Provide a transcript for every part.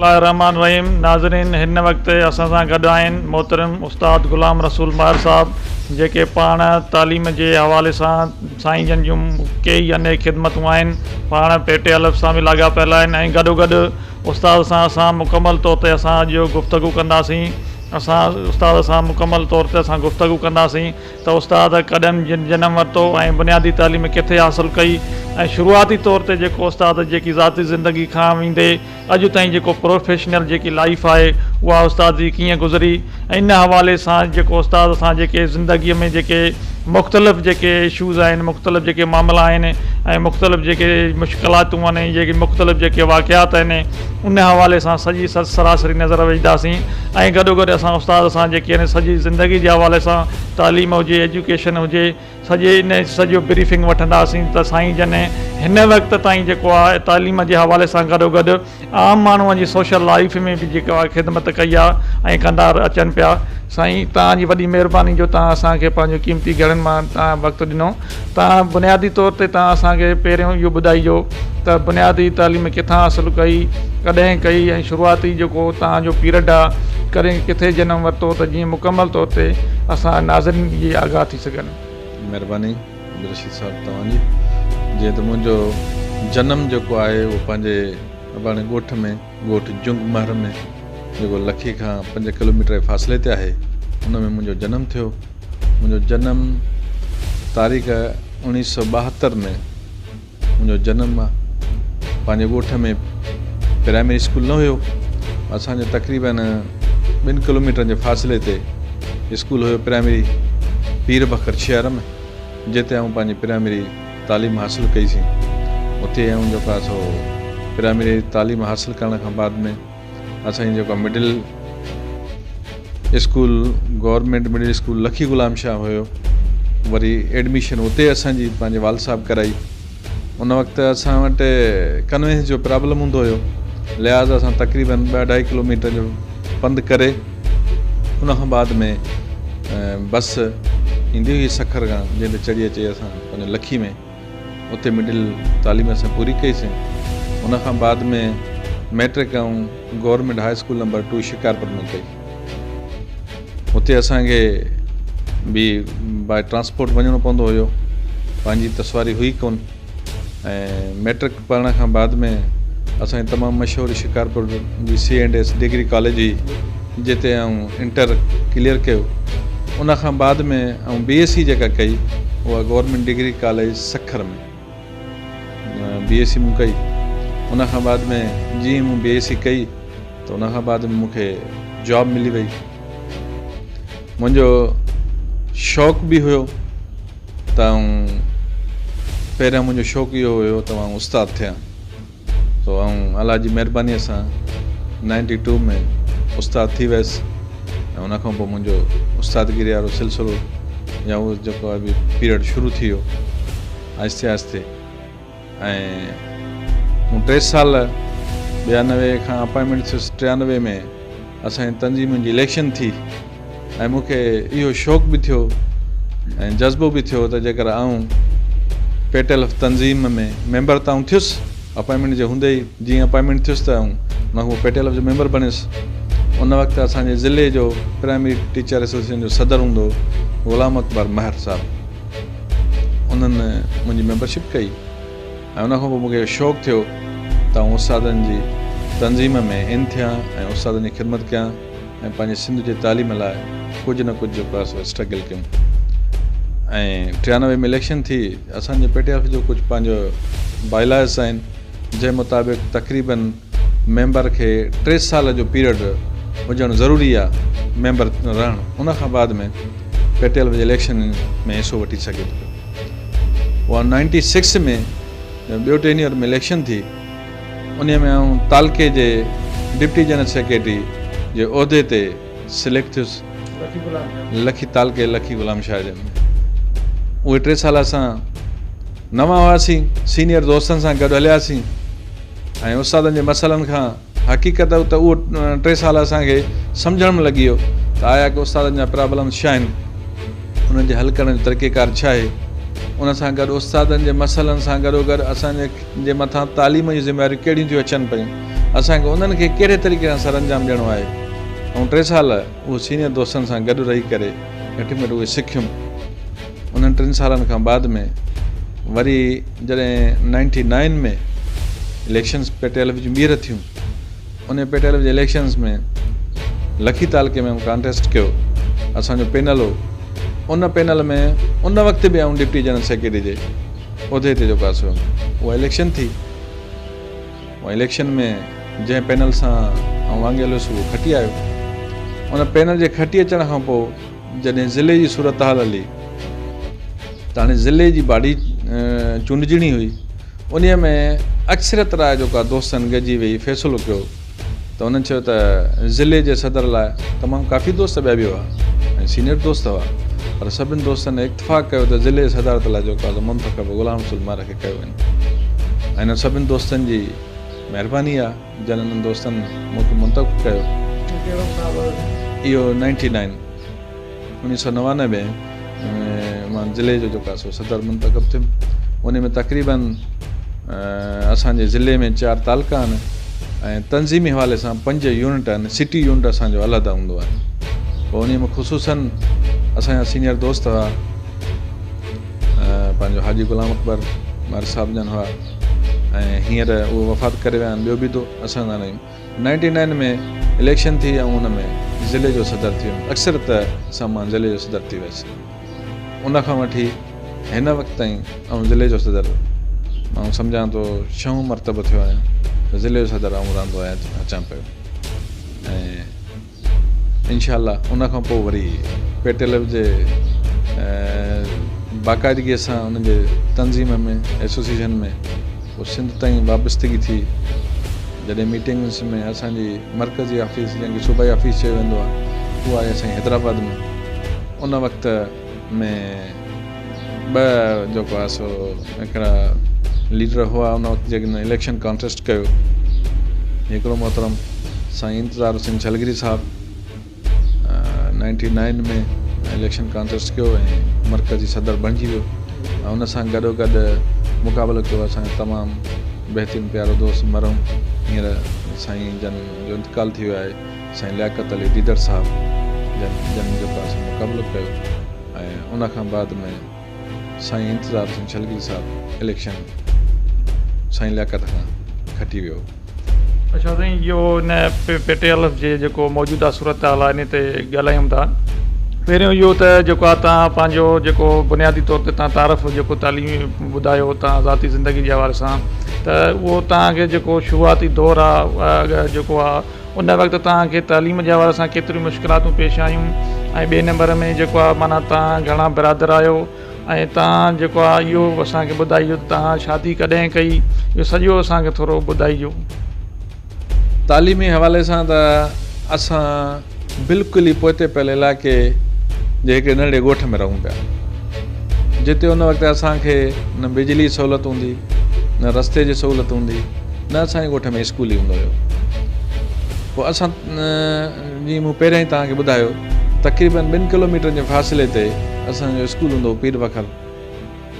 الله الرحمٰن الرحيم ناظرين هن وقت اسان سان گڏ آهن محترم استاد غلام رسول مهر صاحب جيڪي پاڻ تعليم جي حوالي سان سائين جن جون ڪيئي انيڪ خدمتون آهن پاڻ پي ٽي الف سان به لاڳاپيل آهن ۽ گڏوگڏ استاد سان اسان مڪمل طور تي اسان اڄ گفتگو ڪنداسين اسان استاد سان مڪمل طور تي اسان گفتگو ڪنداسين ته استاد ڪڏهن جنم ورتو ۽ بنيادي تعليم ڪٿي حاصل ڪئي ۽ شروعاتي طور تي جيڪو استاد جيڪي ذاتي زندگي کان ويندي اڄ تائين جيڪو پروفيشنل جيڪي لائيف آهي اها استاد جي ڪيئن گذري ۽ ان حوالي سان جيڪو استاد سان جيڪي زندگي ۾ جيڪي مختلف جيڪي اشوز آهن مختلف جيڪي معاملا آهن ۽ مختلف جيڪي مشڪلاتون آهن جيڪي مختلف جيڪي واقعات آهن ان حوالي سان سڄي سراسري نظر وجهنداسين ۽ گڏو گڏ اسان استاد سان جيڪي آهن سڄي زندگي جي حوالي سان تعليم هجي ايجوڪيشن هجي سڄي ان سڄو بريفنگ وٺنداسين ته سائين جن هن وقت تائين جيڪو آهي تعليم جي حوالي سان گڏو گڏ عام ماڻهو جي سوشل لائيف ۾ به جيڪو آهي خدمت ڪئي آهي ۽ ڪندا اچن پيا سائين توهان جي وڏي مهرباني جو توهان اسان کي پنهنجو قيمتي گهڙين مان توهان وقت ڏنو توهان بنيادي طور تي توهان اسان کي پهريون اهو ٻڌائجو ته بنيادي تعليم ڪٿان حاصل ڪئي ڪڏهن ڪئي ۽ شروعاتي جيڪو توهان جو پيرڊ آهي ڪڏهن ڪٿي جنم ورتو ته جيئن مڪمل طور تي اسان ناظرين جي آگاهه ٿي سگهن. مهرباني عبدالرشيد صاحب توهان جي جيئن ته منهنجو جنم جيڪو آهي اهو پنهنجي اباڻي ڳوٺ ۾ ڳوٺ جنگ مهر ۾ جيڪو لکي کان 5 ڪلوميٽر جي فاصلي تي آهي ان ۾ منهنجو جنم ٿيو منهنجو جنم تاريخ 1972 ۾ منهنجو جنم پنهنجي ڳوٺ ۾ پرائمري اسڪول نه هيو اسان جي تقريبن 2 ڪلوميٽرن جي فاصلي تي اسڪول هيو پرائمري پير بکر شهر ۾ جتي آئون پنهنجي پرائمري تعليم حاصل ڪئي سين اتي آئون جيڪو آهي سو پرائمري تعليم حاصل ڪرڻ کان بعد ۾ اسان جي جيڪو middle school government middle school Lakhi Ghulam Shah هيو وري ايڊميشن اتي اسان جي پنهنجي والد صاحب ڪرائي ان وقت اسان وٽ ڪنوينس جو پرابلم هوندو هيو لحاظ اسان تقريبن 2 اڍائي ڪلوميٽر جو پنڌ ڪري ان کان بعد ۾ بس ايندي هئي سکر کان جنهن تي چڙهي اچي اسان پنهنجو لکي ۾ اتي مڊل تعليم اسان پوري ڪئي سين ان کان بعد ۾ مئٽرڪ آئون government high school number 2 Shikarpur ۾ ڪئي اتي اسان کي به باء ٽرانسپورٽ وڃڻو پوندو هيو پنهنجي ته سواري هئي ڪون ۽ مئٽرڪ پڙهڻ کان بعد ۾ اسان جي تمام مشهور شڪارپور جي C and S degree college هئي جتي آئون انٽر ڪليئر ڪيو ان کان بعد ۾ آئون بي ايس سي جيڪا ڪئي اها government degree college Sukkur ۾ B S C مون ڪئي ان کان بعد ۾ جيئن مون بي ايس سي ڪئي ته ان کان بعد ۾ مون کي جاب ملي وئي منهنجو شوق به هيو ته آئون پهريان منهنجو شوق اهو هيو ته آئون استاد ٿيان سو آئون الله جي مهربانيء سان 92 ۾ استاد ٿي ويس ۽ ان کان پوء منهنجو استادگيري وارو سلسلو يا اهو جيڪو آهي پيريڊ شروع ٿي ويو آهستي آهستي ۽ مون 3 سال 92 کان اپائنٽمينٽ ٿيس 93 ۾ اسان جي تنظيمن جي اليڪشن ٿي ۽ مون کي اهو شوق به ٿيو ۽ جذبو به ٿيو ته جيڪر آئون پيٽيلف تنظيم ۾ ميمبر ته آئون ٿيس اپائنٽمينٽ جي هوندي ئي جيئن اپائنٽمينٽ ٿيس ته آئون ان کان پوء پيٽيلف جو ميمبر بڻيس ان وقت اسان جي ضلعي جو پرائمري ٽيچر ايسوسيئيشن جو صدر هوندو هو غلام اڪبر مهر صاحب انهن منهنجي ميمبرشپ ڪئي ۽ ان کان پوء مون کي اهو شوق ٿيو ته آئون استادن جي تنظيم ۾ ان ٿيان ۽ استادن جي خدمت ڪيان ۽ پنهنجي سنڌ جي تعليم لاء ڪجهه نه ڪجهه جيڪو آهي سو اسٽرگل ڪيون ۽ 93 ۾ اليڪشن ٿي اسان جي پي ٽي ايف جو ڪجهه پنهنجو بائيلاز آهن جنهن مطابق تقريبن ميمبر کي 3 سال جو پيريڊ هجڻ ضروري آهي ميمبر رهڻ ان کان بعد ۾ پي ٽي ايف جي اليڪشن ۾ حصو وٺي سگهي ٿو پيو اها 96 ۾ ٻيو ٽينيئر ۾ اليڪشن ٿي انهيء ۾ آئون تعلقي جي ڊپٽي جنرل سيڪريٽري جي عهدي تي سليڪٽ ٿيس. لکي تعلقي لکي غلام شاهه جي ۾. اهي 3 سال اسان نوان هئاسين، سينيئر دوستن سان گڏ هلياسين ۽ استادن جي مسئلن کان حقيقت ته اهو 3 سال اسان کي سمجهڻ ۾ لڳي ويو ته آيا ڪي استادن جا پرابلمز ڇا آهن. انهن جي حل ڪرڻ جو طريقيڪار ڇا آهي؟ ان سان گڏ استادن جي مسئلن سان گڏوگڏ اسان جي مٿان تعليم جون ذميواريون ڪهڙيون ٿيون اچن پيون؟ اسان کي انهن کي ڪهڙي طريقي سان سرانجام ڏيڻو آهي. آئون ٽي سال اهو سينيئر دوستن سان گڏ رهي ڪري گهٽ ۾ گهٽ اهي سکيم. انهن ٽن سالن کان بعد ۾ وري جڏهن نائنٽي نائين ۾ اليڪشنز پي ٽي ايل جون ٻيهر ٿيون ان پي ٽي ايل جي اليڪشنز ۾ لکي تعلقي ۾ ڪانٽيسٽ ڪيو اسان جو پينل هو ان پينل ۾ ان وقت به آئون ڊپٽي جنرل سيڪريٽري جي عهدي تي جيڪو آهي سو اها اليڪشن ٿي اها اليڪشن ۾ جنهن پينل سان آئون واڳيل هيس اهو کٽي آيو ان پينل جي کٽي اچڻ کان پوء جڏهن ضلعي جي صورتحال هلي ته هاڻي ضلعي جي باڊي چونڊجڻي هئي انهيء ۾ اڪثريت راء جيڪو آهي دوستن گڏجي ويهي فيصلو ڪيو ته انهن چيو ته ضلعي جي صدر لاء تمام ڪافي دوست ٻيا به هئا ۽ سينيئر دوست هئا پر سڀن دوستن اتفاق ڪيو ته ضلعي جي صدارت لاء جيڪو آهي منتخب غلام رسول مهر کي ڪيو وڃي ۽ انهن سڀن دوستن جي مهرباني آهي جن انهن دوستن مون کي منتخب ڪيو. ڪهڙو سال هو؟ اهو نائنٽي نائن. 1999 ۾ مان ضلعي جو جيڪو آهي سو صدر منتخب ٿيم. ان ۾ تقريبن اسان جي ضلعي ۾ چار تعلقا آهن ۽ تنظيمي حوالي سان پنج يونٽ آهن. سٽي يونٽ اسان جو علحده هوندو آهي. پوء انهي ۾ خصوصن اسان جا سينيئر دوست هئا پنهنجو حاجي غلام اڪبر مهر صاحب جن هئا ۽ هينئر اهي وفات ڪري ويا آهن ٻيو به اسان سان نائنٽي نائن ۾ اليڪشن ٿي ۽ ان ۾ ضلعي جو صدر ٿي ويم اڪثريت سان مان ضلعي جو صدر ٿي ويس ان کان وٺي هن وقت تائين آئون ضلعي جو صدر آئون سمجهان ٿو ڇهون مرتبو ٿيو آهيان ته ضلعي جو صدر آئون رهندو آهيان اچان پيو ۽ انشاء الله ان کان پوء وري پي ٽي ايل جي باقاعدگي سان ان جي تنظيم ۾ ايسوسيئيشن ۾ پوء سنڌ تائين وابستگي ٿي جڏهن ميٽنگس ۾ اسان جي مرڪزي آفيس جنهن کي صوبائي آفيس چيو ويندو آهي اها آهي اسان جي حيدرآباد ۾ ان وقت ۾ ٻه جيڪو آهي سو هڪڙا ليڊر هئا ان وقت جيڪن اليڪشن ڪانٽيسٽ ڪيو هڪڙو محترم سائين انتظار حسين ڇلگري صاحب نائنٽي نائن ۾ اليڪشن ڪانٽيسٽ ڪيو ۽ مرڪزي صدر بڻجي ويو ۽ ان سان گڏو گڏ مقابلو ڪيو اسان جو تمام بهترين پيارو دوست مرحوم هينئر سائين جن جو انتقال ٿي ويو آهي سائين لياقت علي ديدڙ صاحب جن جن جيڪو آهي سو مقابلو ڪيو ۽ ان کان بعد ۾ سائين انتظار حسين ڇلگري صاحب اليڪشن سائين لياقت کان کٽي ويو. اڇا سائين اهو ان پي ٽي ايل جي جيڪو موجوده صورتحال آهي ان تي ڳالهايون ٿا پهريون اهو ته جيڪو آهي توهان پنهنجو جيڪو بنيادي طور تي توهان تعارف جيڪو تعليمي ٻڌايو توهان ذاتي زندگي جي حوالي سان ته اهو توهان کي جيڪو شروعاتي دور آهي جيڪو آهي ان وقت توهان کي تعليم جي حوالي سان ڪيتريون مشڪلاتون پيش آيون ۽ ٻئي نمبر ۾ جيڪو آهي معنيٰ توهان گهڻا برادر آهيو ۽ توهان جيڪو آهي اهو اسان کي ٻڌائجو ته توهان شادي ڪڏهن ڪئي اهو سڄو اسان کي ٿورو ٻڌائجو. تعليمي حوالي سان ته اسان بلڪل ئي پوئتي پيل علائقي جي هڪڙي ننڍڙي ڳوٺ ۾ رهون پيا جتي ان وقت اسان کي نه بجلي جي سهولت هوندي نه رستي جي سهولت هوندي نه اسان جي ڳوٺ ۾ اسڪول ئي هوندو هيو. پوء اسان جيئن مون پهريان ئي توهان کي ٻڌايو تقريبن ٻن ڪلوميٽرن جي فاصلي تي اسان جو اسڪول هوندو هو پير بکر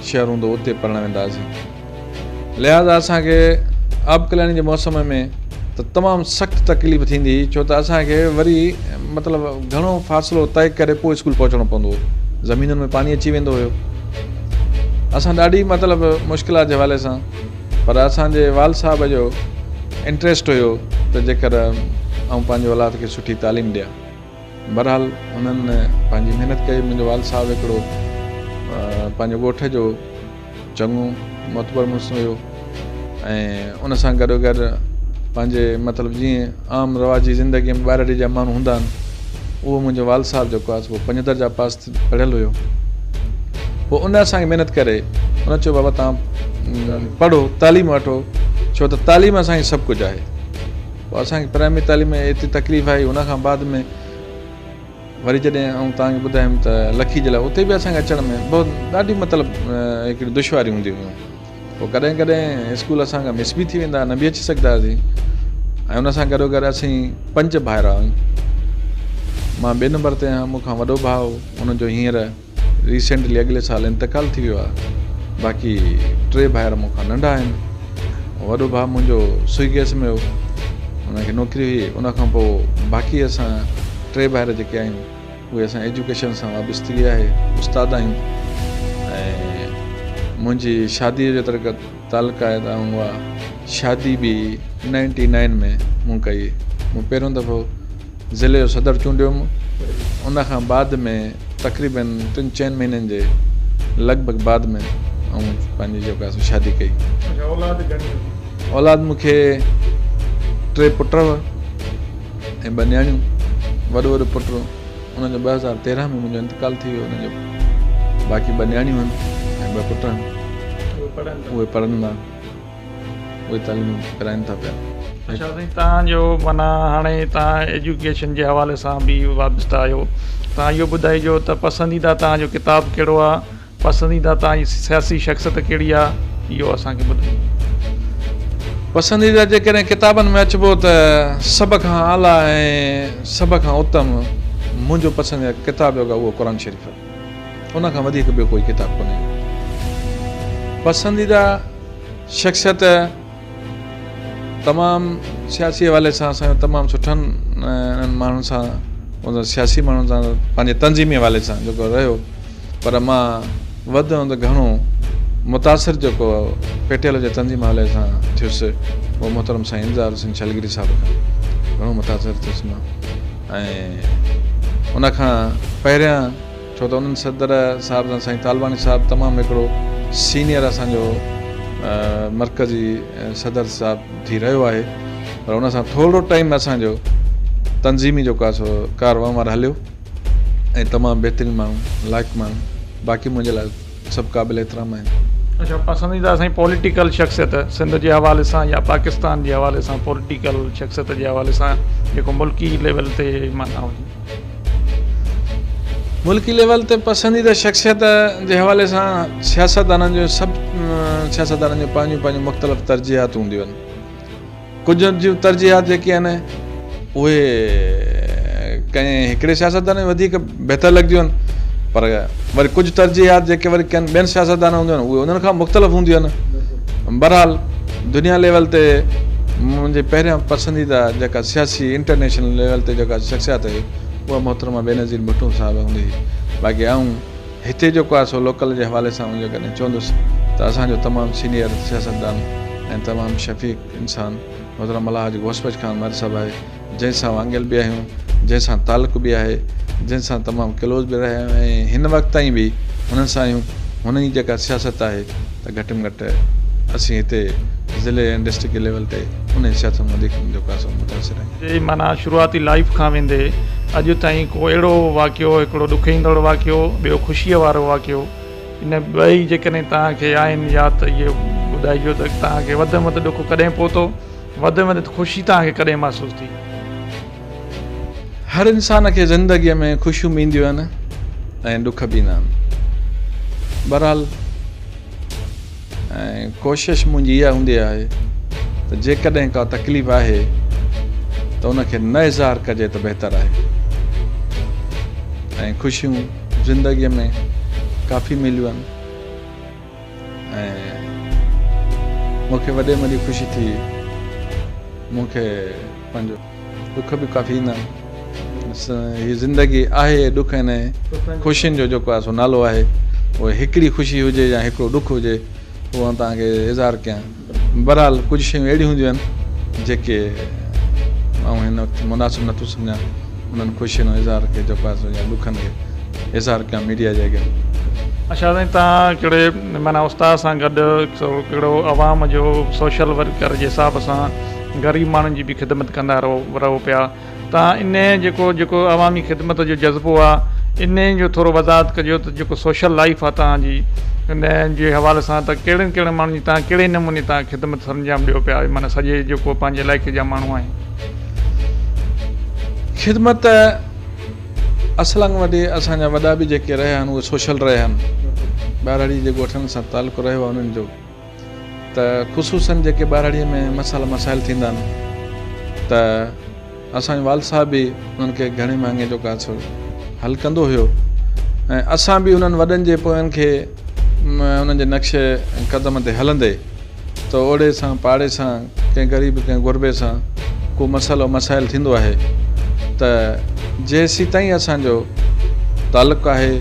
شهر هوندو هو اتي پڙهڻ ويندا هئاسين. لهٰذا اسان کي آبڪلاڻي جي موسم ۾ ته تمام سخت تڪليف ٿيندي هئي ڇو ته اسان کي وري مطلب گهڻو فاصلو طئي ڪري پوء اسڪول پهچڻو پوندو هو. زمينن ۾ پاڻي اچي ويندو هيو. اسان ڏاڍي مطلب مشڪلات جي حوالي سان پر اسان جي والد صاحب جو انٽريسٽ هيو ته جيڪر آئون پنهنجي اولاد کي سٺي تعليم ڏيان. بهرحال انهن پنهنجي محنت ڪئي. منهنجو والد صاحب هڪڙو پنهنجي ڳوٺ جو چڱو معتبر مڙس هيو ۽ ان سان گڏو گڏ پنهنجي مطلب جيئن عام رواجي زندگي ۾ ٻهراڙي جا ماڻهو هوندا آهن اهو منهنجو والد صاحب جيڪو آهي سو پنج درجا پاس پڙهيل هيو. پوء ان اسان کي محنت ڪري ان چيو بابا توهان پڙهو تعليم وٺو ڇو ته تعليم اسان جي سڀ ڪجهه آهي پوء اسان کي پرائمري تعليم ۾ ايتري تڪليف آئي ان کان بعد ۾ وري جڏهن آئون توهان کي ٻڌايم ته لکي جي لاء اتي به اسان کي اچڻ ۾ بہت ڏاڍي مطلب هڪڙي دشواري هوندي هيون پوء ڪڏهن ڪڏهن اسڪول اسان کان مس به ٿي ويندا نه به اچي سگهندا هئاسين ۽ ان سان گڏو گڏ اسين پنج ڀائر آهيون مان ٻئي نمبر تي آهيان مون کان وڏو ڀاء ان جو هينئر ريسينٽلي اڳلي سال انتقال ٿي ويو آهي باقي ٽي ڀائر مون کان ننڍا آهن وڏو ڀاء منهنجو سوئي گئس ۾ هو ان کي نوڪري هئي ان کان پوء باقي اسان ٽي ڀائر جيڪي آهيون اهي اسان ايجوڪيشن سان وابستگي آهي استاد آهيون ۽ منهنجي شادي جو جيترو تعلق آهي ته آئون اها شادي به نائنٽي نائن ۾ مون ڪئي مون پهريون دفعو ضلعي جو صدر چونڊيو هوم ان کان بعد ۾ تقريبن ٽن چئن مهينن جي لڳ ڀڳ بعد ۾ آئون پنهنجي جيڪو آهي سو شادي ڪئي. اڇا اولاد گهڻي هئي؟ اولاد مون کي ٽي پٽ هئا ۽ ٻه نياڻيون. وڏو وڏو پٽ ان جو 2013 ۾ منهنجو انتقال ٿي ويو ان جو باقي ٻه نياڻيون آهن ۽ ٻه پٽ آهن. اهي پڙهن ٿا؟ اهي پڙهن ٿا. اهي تعليم پرائين ٿا پيا. اڇا سائين توهان جو معنيٰ هاڻي توهان ايجوڪيشن جي حوالي سان به وابسته آهيو توهان اهو ٻڌائجو ته پسنديده توهان جو ڪتاب ڪهڙو آهي پسنديده توهان جي سياسي شخصيت ڪهڙي آهي اهو اسان کي ٻڌايو. پسنديده جيڪڏهن ڪتابن ۾ اچبو ته سڀ کان اعليٰ ۽ سڀ کان اتم منهنجو پسنديده ڪتاب جيڪو آهي اهو قرآن شريف آهي ان کان وڌيڪ ٻيو ڪوئي ڪتاب ڪونهي. پسنديده شخصيت تمام سياسي حوالي سان اسان جو تمام سٺن انهن ماڻهن سان سياسي ماڻهن سان پنهنجي تنظيمي حوالي سان جيڪو رهيو پر مان وڌ ۾ وڌ گهڻو متاثر جيڪو پي ٽي ايل جي تنظيم حوالي سان ٿيس اهو محترم سائين انتظار حسين ڇلگري صاحب کان گهڻو متاثر ٿيس مان ۽ ان کان پهريان ڇو ته انهن صدر صاحب سان سائين طالباڻي صاحب تمام هڪڙو سينئر اسان جو مرڪزي صدر صاحب ٿي رهيو آهي پر ان سان ٿورو ٽائيم اسان جو تنظيمي جيڪو آهي سو ڪار وهنوار هليو ۽ تمام بهترين ماڻهو لائق ماڻهو باقي منهنجي لاء سڀ قابل احترام آهن. اڇا پسنديده سائين پوليٽيڪل شخصيت سنڌ جي حوالي سان يا پاڪستان جي حوالي سان پوليٽيڪل شخصيت جي حوالي سان جيڪو ملڪي ليول تي معنيٰ هجي. ملڪي ليول تي پسنديده شخصيت جي حوالي سان سياستدانن جو سڀ سياستدانن جون پنهنجون پنهنجون مختلف ترجيحات هونديون آهن. ڪجهه جون ترجيحات جيڪي آهن اهي ڪنهن هڪڙي سياستدان جون وڌيڪ بهتر لڳنديون آهن پر وري ڪجهه ترجيحات جيڪي وري ڪن ٻين سياستدانن هونديون آهن اهي انهن کان مختلف هونديون آهن. بهرحال دنيا ليول تي منهنجي پهريان پسنديده جيڪا سياسي انٽرنيشنل ليول تي جيڪا شخصيات هئي اها محترمه بينظير ڀٽو صاحبه هوندي هئي باقي آئون هتي جيڪو آهي سو لوڪل جي حوالي سان آئون جيڪڏهن چوندس ته اسان جو تمام سينيئر سياستدان ۽ تمام شفيق انسان محترم الحاج غوث بخش خان مهر صاحب آهي جنهن سان وانگيل به آهيون جنهن سان تعلق به آهي جنهن سان تمام ڪلوز به رهيا آهيون ۽ هن وقت تائين به هنن سان آهيون هنن جي جيڪا سياست آهي ته گهٽ ۾ گهٽ اسين هتي ضلعي ۽ ڊسٽرڪٽ ليول تي انهي سياست مان وڌيڪ جيڪو آهي سو متاثر آهيون. جي معنيٰ شروعاتي لائيف کان ويندي اڄ تائين ڪو اهڙو واقعو هڪڙو ڏکوئيندڙ واقعو ٻيو خوشيء وارو واقعو ان ٻئي جيڪڏهن توهان کي آهن ياد ته اهي ٻڌائجو ته توهان کي وڌ ۾ وڌ ڏک ڪڏهن پهتو وڌ ۾ وڌ خوشي توهان کي ڪڏهن محسوس ٿي؟ هر انسان کي زندگيء ۾ خوشيون به اينديون آهن ۽ ڏک به ايندا آهن. بهرحال ۽ ڪوشش منهنجي اها هوندي آهي ته جيڪڏهن ڪا تڪليف آهي ته ان کي نه اظهار ڪجي ته بهتر آهي ۽ خوشيون زندگيء ۾ ڪافي مليون آهن. ۽ مون کي وڏي ۾ وڏي خوشي ٿي مون کي پنهنجو ڏک به ڪافي ايندا آهن هي زندگي آهي ڏک ۽ خوشين جو جيڪو آهي سو نالو آهي اهي هڪڙي خوشي هجي يا هڪڙو ڏک هجي اهو آئون توهان کي اظهار ڪيان بهرحال ڪجهه شيون اهڙيون هونديون آهن جيڪي آئون هن وقت مناسب نٿو سمجهان انهن خوشين جو اظهار کي جيڪو آهي سو يا ڏکن کي اظهار ڪيان ميڊيا جي اڳيان. اڇا سائين توهان ڪهڙي معنيٰ استاد سان گڏ ڪهڙو عوام جو سوشل ورڪر جي حساب سان غريب ماڻهن جي به خدمت ڪندا رهو پيا توهان انهي جيڪو جيڪو عوامي خدمت جو جذبو آ انهي جو ٿورو وضاحت ڪجو ته جيڪو سوشل لائيف آ توهان جي انهي جي حوالي سان ته ڪهڙن ڪهڙن ماڻهن جي توهان ڪهڙي نموني توهان خدمت سرانجام ڏيو پيا معنيٰ سڄي جيڪو پنهنجي علائقي جا ماڻهو آهن. خدمت اصل کان وٺي اسان جا وڏا به جيڪي رهيا آهن اهي سوشل رهيا آهن ٻهراڙي جي ڳوٺن سان تعلق رهيو آهي انهن جو ته خصوصن جيڪي ٻهراڙي ۾ مسئلا مسائل ٿيندا آهن ته اسان جو والد صاحب به انهن کي گهڻي ڀاڱي جيڪو آهي سو حل ڪندو هيو ۽ اسان به انهن وڏن جي پوين کي انهن جي نقش قدم تي هلندي ته اوڙي سان پاڙي سان ڪنهن غريب ڪنهن غربي سان ڪو مسئلو مسائل ٿيندو آهي ته جيسيتائين اسان جو تعلق آهي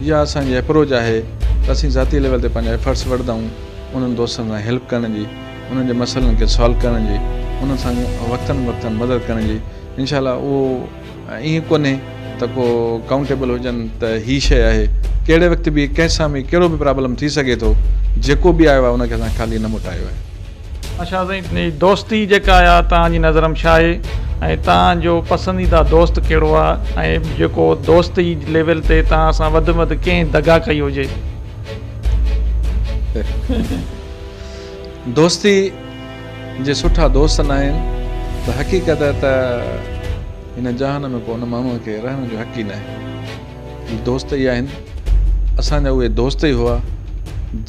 يا اسان جي اپروچ آهي ته اسين ذاتي ليول تي پنهنجا ايفرٽس وٺندا آهيون انهن دوستن سان هيلپ ڪرڻ جي انهن جي مسئلن کي سالو ڪرڻ جي انهن سان وقتن وقتن مدد ڪرڻ جي انشاء الله اهو ائين ڪونهي ته ڪو ڪائونٽيبل هجن ته هي شيء آهي ڪهڙي وقت به ڪنهن سان به ڪهڙو به پرابلم ٿي سگهي ٿو جيڪو به آيو آهي ان کي اسان خالي نه موٽايو آهي. اڇا سائين دوستي جيڪا آ توهان جي نظر م ڇا آهي ۽ توهان جو پسنديده دوست ڪهڙو آ ۽ جيڪو دوستي ليول تي توهان سان وڌ ۾ وڌ ڪنهن دغا ڪئي هجي. دوستي جي سٺا دوست ناهن ته حقيقت ته هن جهان ۾ ڪو ان ماڻهوء کي رهڻ جو حق ئي ناهي. هي دوست ئي آهن. اسان جا اهي دوست ئي هئا،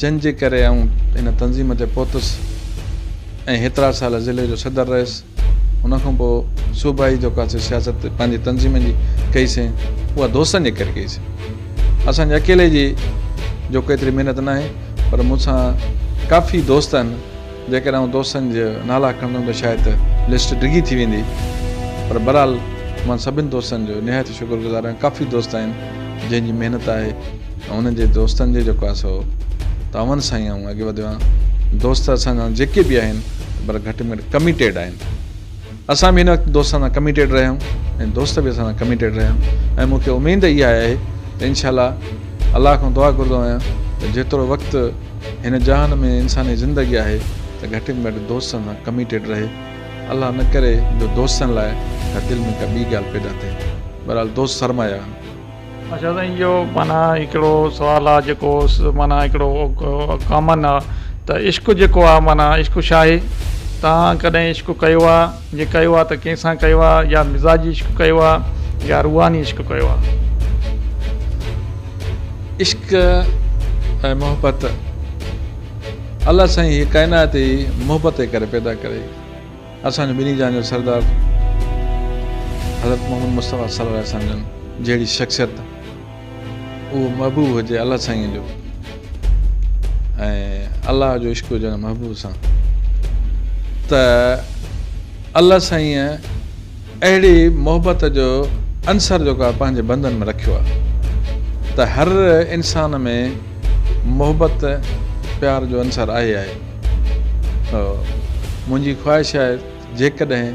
جن جي ڪري آئون هن تنظيم تي پهتس ۽ هيترا سال ضلعي جو صدر رهيس. ان کان پوء صوبائي جيڪا سي سياست پنهنجي تنظيم جي ڪئي سين، اها دوستن جي ڪري ڪئي سين. اسان جي اڪيلي جي جو ڪو ايتري محنت ناهي، پر مون سان ڪافي دوست آهن. جيڪڏهن آئون دوستن جا نالا کڻندم ته شايد لسٽ ڊگهي ٿي ويندي پر بهرحال مان سڀن دوستن جو نهايت شڪر گذار آهيان ڪافي دوست آهن جنهن جي محنت آهي ۽ انهن جي دوستن جي جيڪو آهي سو تعاون سان ئي آئون اڳي وڌيو آهيان دوست اسان جا جيڪي به آهن پر گهٽ ۾ گهٽ ڪميٽيڊ آهن اسان به هن وقت دوستن سان ڪميٽيڊ رهيا آهيون ۽ دوست به اسان سان ڪميٽيڊ رهيا آهن ۽ مون کي اميد اها آهي ته انشاء الله الله کان دعا گهرندو آهيان ته جيترو وقت هن جهان ۾ انساني زندگي آهي ته گهٽ ۾ گهٽ دوستن سان ڪميٽيڊ رهي. الله نه ڪري جو دوستن لاء ڪا دل ۾ ڪا ٻي ڳالهه پيدا ٿئي. بهرحال دوست سرمايه آهن. اڇا سائين اهو معنيٰ هڪڙو سوال آ جيڪو معنيٰ هڪڙو ڪامن آ ته عشق جيڪو آ معنيٰ عشق ڇا آهي؟ توهان ڪڏهن عشق ڪيو آ؟ جي ڪيو آ ته ڪنهن سان ڪيو آ يا مزاجي عشق ڪيو آ يا روحاني عشق ڪيو آ؟ عشق ۽ محبت الله سائين هي ڪائنات ئي محبت جي ڪري پيدا ڪري اسان جو ٻنهي جهان جو سردار حضرت محمد مصطفيٰ صلي الله عليه وسلم جن جهڙي شخصيت اهو محبوب هجي الله سائين جو ۽ الله جو عشق هجي ان محبوب سان ته الله سائين اهڙي محبت جو عنصر جيڪو آهي پنهنجي بندن ۾ رکيو آهي ته هر انسان ۾ محبت پيار جو عنصر آهي آهي منهنجي خواهش آهي جيڪڏهن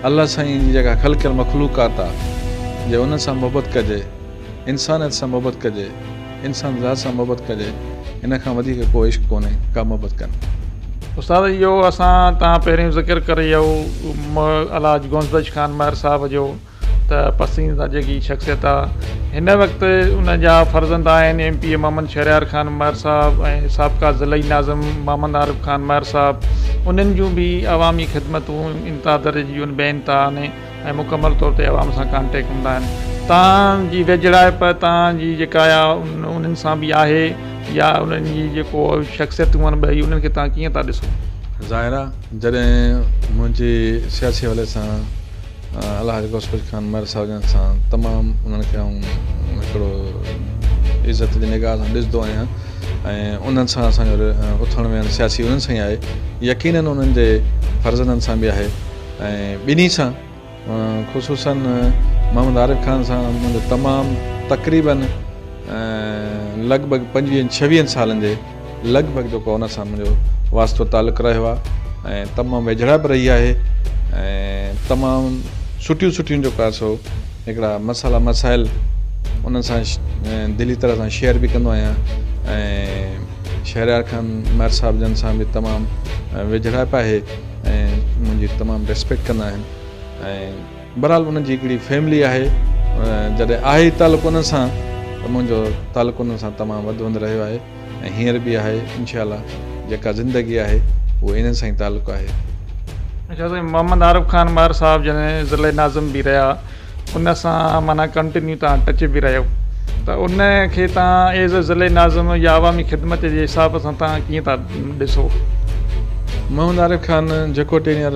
الله سائين جي جيڪا خلقيل مخلوقات آهي جي انهن سان محبت ڪجي انسانيت سان محبت ڪجي، انسان ذات سان محبت ڪجي، ان کان وڌيڪ ڪو عشق ڪونهي، ڪا محبت ڪانهي. استاد اهو اسان توهان پهريون ذڪر ڪري ويو الحاج غوث بخش خان مهر صاحب جو ته پسنديده جيڪي شخصيت آ هن وقت ان جا فرزند آهن M P A Muhammad Shehryar Khan Mehar صاحب ۽ سابقه ضلعي ناظم محمد عارف خان مهر صاحب انهن جون به عوامي خدمتون انتها درجي جون بي انتها آهن. ۽ مڪمل طور تي عوام سان ڪانٽيڪ هوندا آهن توهان جي ويجهڙائپ توهان جي جيڪا آ انهن سان به آهي يا انهن جي جيڪو شخصيتون آهن ٻئي انهن کي توهان ڪيئن ٿا ڏسو؟ ظاهر آ جڏهن منهنجي سياسي حوالي سان الحاج غوث بخش خان مهر صاحب جن سان تمام انهن کي آئون هڪڙو عزت جي نگاهه سان ڏسندو آهيان ۽ انهن سان اسان جو اٿڻ ويهڻ سياسي انهن سان ئي آهي يقينن انهن جي فرزندن سان به آهي ۽ ٻنهي سان خصوصاً محمد عارف خان سان منهنجو تمام تقريباً لڳ ڀڳ پنجويهن ڇويهن سالن جي لڳ ڀڳ جيڪو ان سان منهنجو واسطو تعلق رهيو آهي ۽ تمام ويجهڙائپ رهي آهي ۽ تمام سٺيون سٺيون جيڪو آهي سو هڪڙا مسئلا مسائل انهن سان دلي طرح سان شيئر به ڪندو آهيان ۽ شهريار خان مهر صاحب جن سان به تمام ويجهڙائپ آهي ۽ منهنجي تمام ريسپيڪٽ ڪندا آهن ۽ بهرحال انهن جي هڪڙي فيملي آهي جڏهن آهي تعلق انهن سان ته منهنجو تعلق انهن سان تمام وڌ وند رهيو آهي ۽ هينئر به آهي انشاء الله جيڪا زندگي آهي اهو انهن سان ئي تعلق آهي. اڇا سائين محمد عارف خان مهر صاحب جڏهن ضلعي ناظم به رهيا ان سان معنيٰ ڪنٽينيو توهان ٽچ به رهيو ته ان کي توهان ايز اي ضلعي ناظم يا عوامي خدمت جي حساب سان توهان ڪيئن ٿا ڏسو؟ محمد عارف خان جيڪو ٽينيئر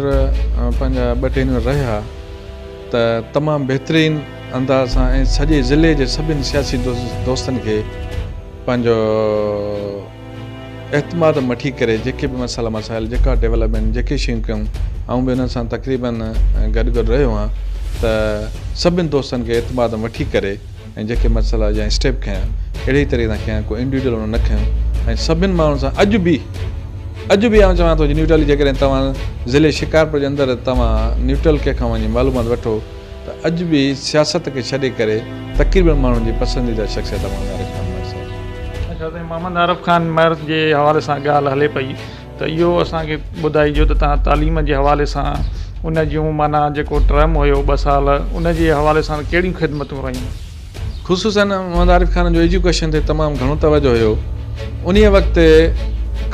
پنهنجا ٻه ٽينيئر رهيا ته تمام بهترين انداز سان ۽ سڄي ضلعي جي سڀن سياسي دوستن کي پنهنجو اعتماد ۾ وٺي ڪري جيڪي به مسئلا مسائل جيڪا ڊولپمينٽ جيڪي شيون ڪيون آئون به انهن سان تقريبن گڏ گڏ رهيو آهيان ته سڀن دوستن کي اعتماد ۾ وٺي ڪري ۽ جيڪي مسئلا يا اسٽيپ کنيا اهڙي ئي طريقي سان کنيا ڪو انڊيوڊل انهن نه کنيو ۽ سڀن ماڻهن سان اڄ به اڄ به آئون چوان ٿو نيوٽرلي جيڪڏهن توهان ضلعي شڪارپور جي اندر توهان نيوٽرل ڪنهن کان وڃي معلومات وٺو ته اڄ به سياست کي ڇڏي ڪري تقريبن ماڻهن جي پسنديده شخصيت محمد عارف خان مهر صاحب. اڇا سائين محمد عارف خان مهر جي حوالي سان ڳالهه هلي پئي ته اهو اسان کي ٻڌائجو ته توهان تعليم جي حوالي سان ان جون معنيٰ جيڪو ٽرم هيو ٻه سال ان جي حوالي سان ڪهڙيون خدمتون رهيون؟ خصوصاً محمد عارف خان جو ايجوڪيشن تي تمام گهڻو توجه هيو. انهيء وقت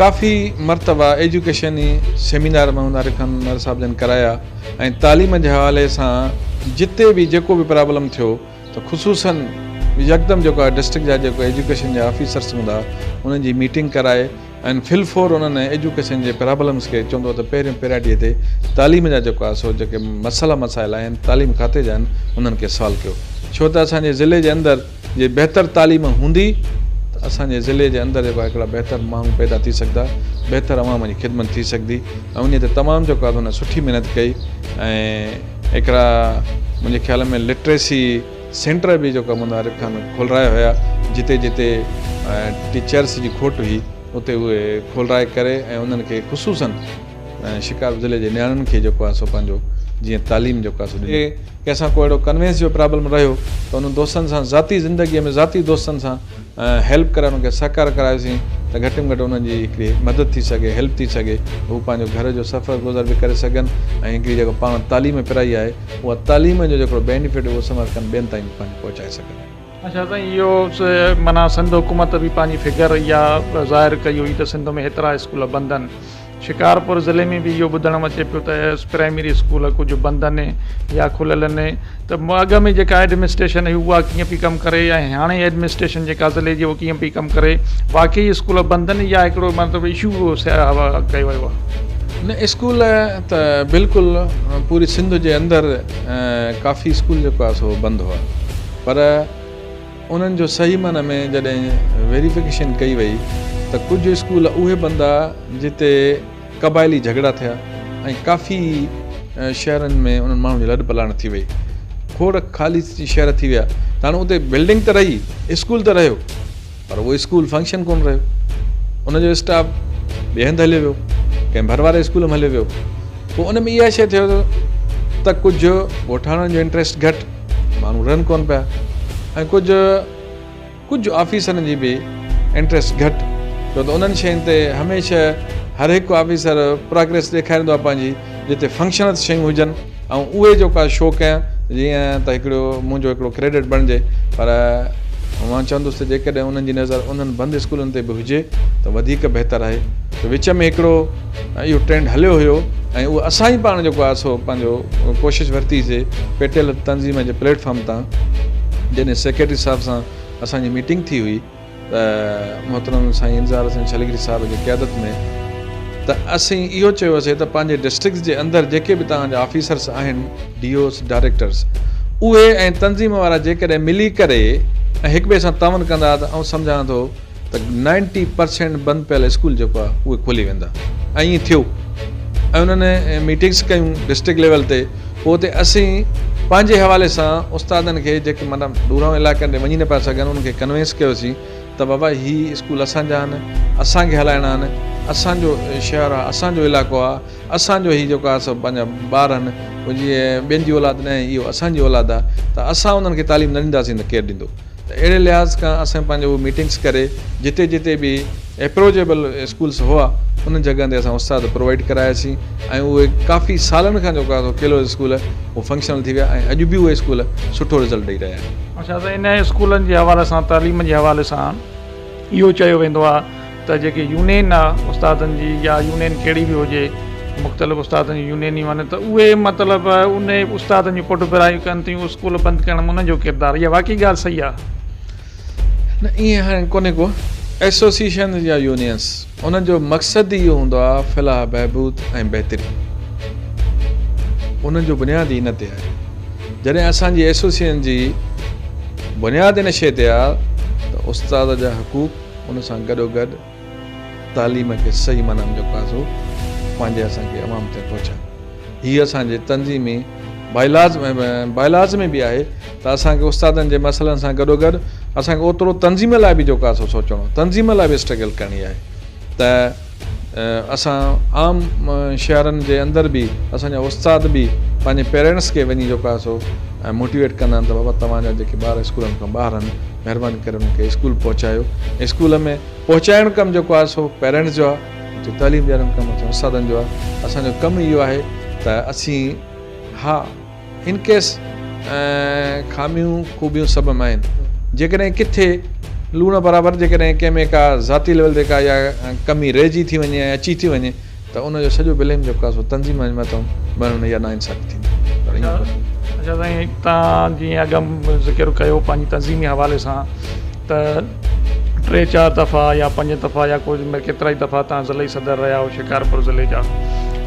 ڪافي مرتبا ايجوڪيشني سيمينار محمد عارف خان مهر صاحب جن ڪرايا ۽ تعليم جي حوالي سان جتي به جيڪو به پرابلم ٿيو ته خصوصاً يڪدم جيڪو آهي ڊسٽرڪٽ جا جيڪو ايجوڪيشن جا آفيسرس هوندا انهن جي ميٽنگ ڪرائي ۽ في الفور انهن ايجوڪيشن جي پرابلمس کي چوندو هو ته پهريون پريارٽيء تي تعليم جا جيڪو آهي سو جيڪي مسئلا مسائل آهن تعليم کاتي جا آهن انهن کي سالو ڪيو ڇو ته اسان جي ضلعي جي اندر جي بهتر تعليم هوندي ته اسان جي ضلعي جي اندر جيڪو آهي هڪڙا بهتر ماڻهو پيدا ٿي سگهندا بهتر عوام جي خدمت ٿي سگهندي ۽ انهي تي تمام جيڪو آهي هن سٺي محنت ڪئي ۽ هڪڙا منهنجي خيال ۾ لٽريسي سينٽر به جيڪو محمد عارف خان کولرايا هيا جتي جتي ٽيچرس جي کوٽ هئي اتي اهي کولرائي ڪري ۽ انهن کي خصوصن شڪارپور ضلعي جي نياڻين کي جيڪو آهي سو پنهنجو جيئن تعليم جيڪو آهي سو ڏني. ڪنهن سان ڪو اهڙو ڪنوينس جو پرابلم رهيو ته انهن دوستن سان ذاتي زندگي ۾ ذاتي دوستن سان هيلپ ڪرائي انهن کي سهڪار ڪرايوسين ته گهٽ ۾ گهٽ انهن جي هڪڙي مدد ٿي سگهي هيلپ ٿي سگهي هو پنهنجو گهر جو سفر گذر به ڪري سگهن ۽ هڪڙي جيڪو پاڻ تعليم پرائي آهي اها تعليم جو جيڪو بينيفٽ اهو سمرقند ٻين تائين به پنهنجو پهچائي سگهن. اڇا سائين اهو معنيٰ سنڌ حڪومت به پنهنجي فگر اها ظاهر ڪئي هئي ته سنڌ ۾ هيترا اسڪول بند آهن شڪارپور ضلعي ۾ به اهو ٻڌڻ ۾ اچي پيو ته پرائمري اسڪول ڪجهه بند آهن يا کليل آهن ته اڳ ۾ جيڪا ايڊمنسٽريشن هئي اها ڪيئن پئي ڪم ڪري ۽ هاڻي ايڊمنسٽريشن جيڪا ضلعي جي اها ڪيئن پئي ڪم ڪري واقعي اسڪول بند آهن يا هڪڙو مطلب اشو ڪيو ويو آهي. نه اسڪول ته بلڪل پوري سنڌ جي اندر ڪافي اسڪول جيڪو آهي سو بند هئا پر انهن جو صحيح معنيٰ ۾ جڏهن ويريفڪيشن ڪئي وئي ته ڪجهه اسڪول اهي بند هئا جتي قبائلي جهڳڙا ٿيا ۽ ڪافي شهرن ۾ انهن ماڻهن جي لڏ پلاڻ ٿي وئي کوڙ خالي شهر ٿي ويا ته هاڻي اتي بلڊنگ ته رهي اسڪول ته رهيو پر اهو اسڪول فنڪشن ڪونه رهيو ان جو اسٽاف ٻئي هنڌ هليو ويو ڪنهن ڀر واري اسڪول ۾ هليو ويو پوء ان ۾ اها شيء ٿيو ته ڪجهه ڳوٺاڻن جو انٽريسٽ گهٽ ماڻهو رهن ڪونه پيا ۽ ڪجهه ڪجهه آفيسرن جي به انٽريسٽ گهٽ ڇو ته انهن شين تي هميشه هر هڪ آفيسر پراگريس ڏيکاريندو آهي پنهنجي جتي فنڪشنل شيون هجن ۽ اهي جيڪو آهي شو ڪيان جيئن ته هڪڙو منهنجو هڪڙو ڪريڊٽ بڻجي پر مان چوندس ته جيڪڏهن انهن جي نظر انهن بند اسڪولن تي به هجي ته وڌيڪ بهتر آهي ته وچ ۾ هڪڙو اهو ٽرينڊ هليو هيو ۽ اهو اسان ئي پاڻ جيڪو آهي سو پنهنجو ڪوشش ورتي سي پيٽيل تنظيم جي پليٽ فارم تان جڏهن سيڪريٽري صاحب سان اسان جي ميٽنگ ٿي هئي ته محترم سائين انتظار حسين ڇلگري صاحب جي قيادت ۾ ته اسين اهو چيوسي ته پنهنجي ڊسٽرڪٽس جي اندر جيڪي به توهان جا آفيسرس آهن ڊي اوز ڊائريڪٽرس اهي ۽ تنظيم وارا جيڪڏهن ملي ڪري ۽ هڪ ٻئي سان تعاون ڪندا ته آئون سمجهان ٿو ته نائنٽي پرسينٽ بند پيل اسڪول جيڪو آهي اهي کلي ويندا ۽ ائين ٿيو ۽ انهن ميٽنگس ڪيون ڊسٽرڪٽ ليول تي پوء اتي اسين پنهنجي حوالي سان استادن کي جيڪي معنيٰ ڏورانهن علائقن ڏي وڃي نه پيا سگهن انهن کي ڪنوينس ڪيوسين ته بابا هي اسڪول اسان جا آهن اسان کي هلائڻا آهن اسان جو شهر آهي اسان جو علائقو آهي اسان جو هي جيڪو آهي سو پنهنجا ٻار آهن جيئن ٻين جي اولاد نه آهي اهو اسان جي اولاد آهي ته اسان انهن کي تعليم نه ڏينداسين ته ڪير ڏيندو ته اهڙي لحاظ کان اسان پنهنجو اهي ميٽنگس ڪري جتي جتي به ايپروچيبل اسڪولس هئا انهن جڳهن تي اسان استاد پرووائيڊ ڪراياسين ۽ اهي ڪافي سالن کان جيڪو آهي سو ڪيلو اسڪول اهو فنڪشنل ٿي ويا ۽ اڄ به اهي اسڪول سٺو رزلٽ ڏئي رهيا آهن. اڇا ته انهن اسڪولن جي حوالي سان تعليم جي حوالي سان اهو چيو ويندو آهي ته جيڪي يونين آ استادن جي يا يونين ڪهڙي به هجي مختلف استادن جون يونينيون آهن ته اهي مطلب ان استادن جون پٺڀرايون ڪن ٿيون اسڪول بند ڪرڻ ۾ انهن جو ڪردار اها واقعي ڳالهه صحيح آ؟ نه ائين هاڻي ڪونهي ڪو ايسوسيئيشنز يا يونينس انهن جو مقصد ئي اهو هوندو آ فلاح بهبود ۽ بهتري انهن جو بنياد ئي ان تي آهي جڏهن اسان جي ايسوسيئيشن جي بنياد ان شيء تي آ ته استاد جا حقوق ان سان گڏوگڏ تعليم کي صحيح معنيٰ ۾ جيڪو آهي سو پنهنجي اسان کي عوام تائين پهچائڻ. هي اسان جي تنظيمي بائيلاز بائيلاز ۾ به آهي ته اسان کي استادن جي مسئلن سان گڏوگڏ اسان کي اوترو تنظيم لاء به جيڪو آهي سو سوچڻو تنظيم لاء به اسٽرگل ڪرڻي آهي ته اسان عام شهرن جي اندر به اسان جا استاد به پنهنجي پيرنٽس کي وڃي جيڪو آهي سو موٽيويٽ ڪندا آهن ته بابا توهان جا جيڪي ٻار اسڪولن کان ٻاهر آهن مهرباني ڪري انهن کي اسڪول پهچايو اسڪول ۾ پهچائڻ ڪم جيڪو آهي سو پيرنٽس جو آهي اتي تعليم ڏيارڻ ڪم اسان استادن جو آهي اسان جو ڪم اهو آهي ته اسين ها ان ڪيس خاميون خوبيون سڀ ۾ آهن جيڪڏهن ڪٿي لوڻ برابر جيڪڏهن ڪنهن ۾ ڪا ذاتي ليول تي ڪا يا ڪمي رهجي ٿي وڃي ۽ اچي ٿي وڃي ته ان جو سڄو بليم جيڪو آهي سو تنظيم جي مٿان مڙهڻ اها ناانصافي ٿيندي. اڇا سائين توهان جيئن اڳ ۾ ذڪر ڪيو پنهنجي تنظيمي حوالي سان ته ٽي چار دفعا يا پنج دفعا يا ڪجهه ڪيترائي دفعا توهان ضلعي صدر رهيا آهيو شڪارپور ضلعي جا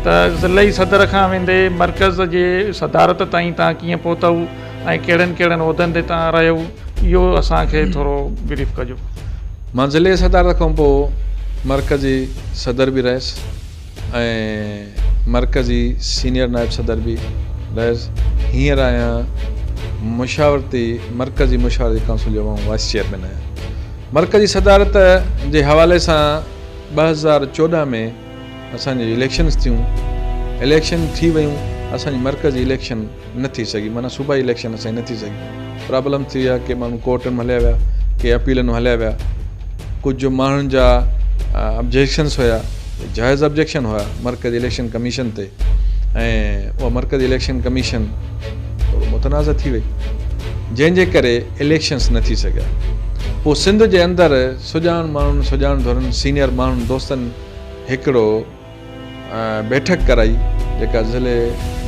ته ضلعي صدر کان ويندي مرڪز جي صدارت تائين توهان ڪيئن پهتؤ ۽ ڪهڙن ڪهڙن عهدن تي توهان رهيو اهو اسان کي ٿورو بريف ڪجو. مان ضلعي صدارت کان پوء مرڪزي صدر به رهيس ۽ مرڪزي سينيئر نائب صدر به رهيس. هينئر آهيان مشاورتي مرڪزي مشاورتي ڪائونسل جو آئون وائيس چيئرمين آهيان. مرڪزي صدارت جي حوالي سان 2014 ۾ اسان جي اليڪشنز ٿيون، اليڪشن ٿي ويون، اسان جي مرڪزي اليڪشن نه ٿي سگهي معنيٰ صوبائي اليڪشن اسان جي نه ٿي سگهي. پرابلم ٿي ويا، ڪي ماڻهو ڪورٽن ۾ هليا ويا، ڪي اپيلن ۾ هليا ويا، ڪجهه ماڻهن جا آبجيڪشنس هيا، جائز آبجيڪشن هيا مرڪزي اليڪشن ڪميشن تي ۽ اها مرڪزي اليڪشن ڪميشن ٿورو متنازع ٿي وئي جنهن جي ڪري اليڪشنس نه ٿي سگهيا. پوء سنڌ جي اندر سڄاڻ ماڻهن، سڄاڻ ڌرين، سينيئر ماڻهن، دوستن هڪڙو بيٺڪ ڪرائي جيڪا ضلعي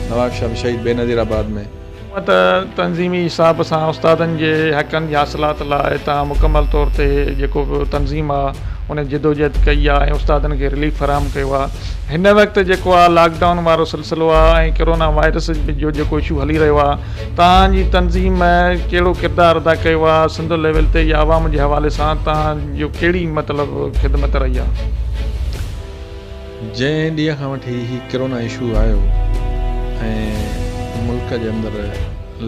نوابشاهه ۾ شهيد بينظير آباد ۾. هونء ته تنظيمي حساب سان استادن جي حقن جي حاصلات لاء توهان مڪمل طور تي جيڪو به تنظيم آ ان جدوجهد ڪئي آ ۽ استادن کي رليف فراهم ڪيو آ. هن وقت جيڪو آ لاڪ ڊائون وارو سلسلو آ ۽ ڪرونا وائرس جو جيڪو اشو هلي رهيو آ توهان جي تنظيم ڪهڙو ڪردار ادا ڪيو آ سنڌ ليول تي يا عوام جي حوالي سان توهان جو ڪهڙي مطلب خدمت رهي آ؟ جنهن ڏينهن کان وٺي هي ڪرونا اشو آيو ۽ ملڪ جي اندر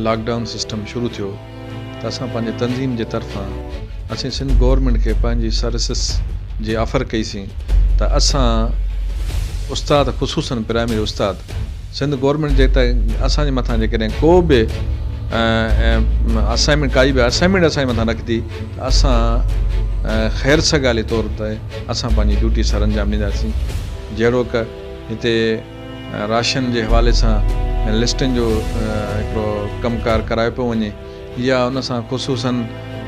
لاڪ ڊائون سسٽم شروع ٿيو ته اسان پنهنجي تنظيم جي طرفان اسين سنڌ گورنمينٽ کي پنهنجي سروسز جي آفر ڪئي سين ته اسان استاد خصوصن پرائمري استاد سنڌ گورنمينٽ جي ته اسان جي مٿان جيڪڏهن ڪو به اسائنمينٽ ڪائي به اسائنمينٽ اسان جي مٿان رکندي ته اسان خير سگالي طور تي اسان پنهنجي ڊيوٽي سرانجام ڏينداسين جهڙوڪ هتي راشن جي حوالي سان لسٽن جو هڪڙو ڪم ڪار ڪرايو پيو وڃي يا ان سان خصوصن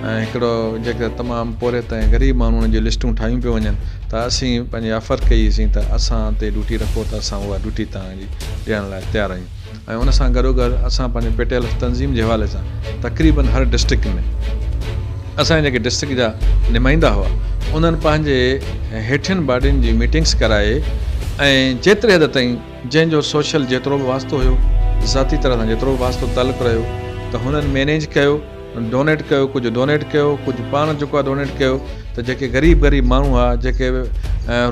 هڪڙو جيڪي تمام پورهيت ۽ غريب ماڻهو انهن جون لسٽون ٺاهيون پيون وڃن ته اسين پنهنجي آفر ڪئي سين ته اسان تي ڊيوٽي رکو ته اسان اها ڊيوٽي توهان جي ڏيڻ لاء تيار آهيون ۽ ان سان گڏوگڏ اسان پنهنجي پي ٽي ايل تنظيم جي حوالي سان تقريبن هر ڊسٽرڪٽ ۾ اسان جا جيڪي ڊسٽرڪٽ جا نمائندا هئا انهن پنهنجي هيٺين باڊين جي ميٽنگس ڪرائي ۽ جيتري حد تائين جنهن جو سوشل جيترو به واسطو هيو، ذاتي طرح سان جيترو به واسطو تعلق رهيو ته هنن مينيج ڪيو، ڊونيٽ ڪيو، ڪجهه ڊونيٽ ڪيو، ڪجهه پاڻ جيڪو آهي ڊونيٽ ڪيو ته جيڪي غريب غريب ماڻهو هئا، جيڪي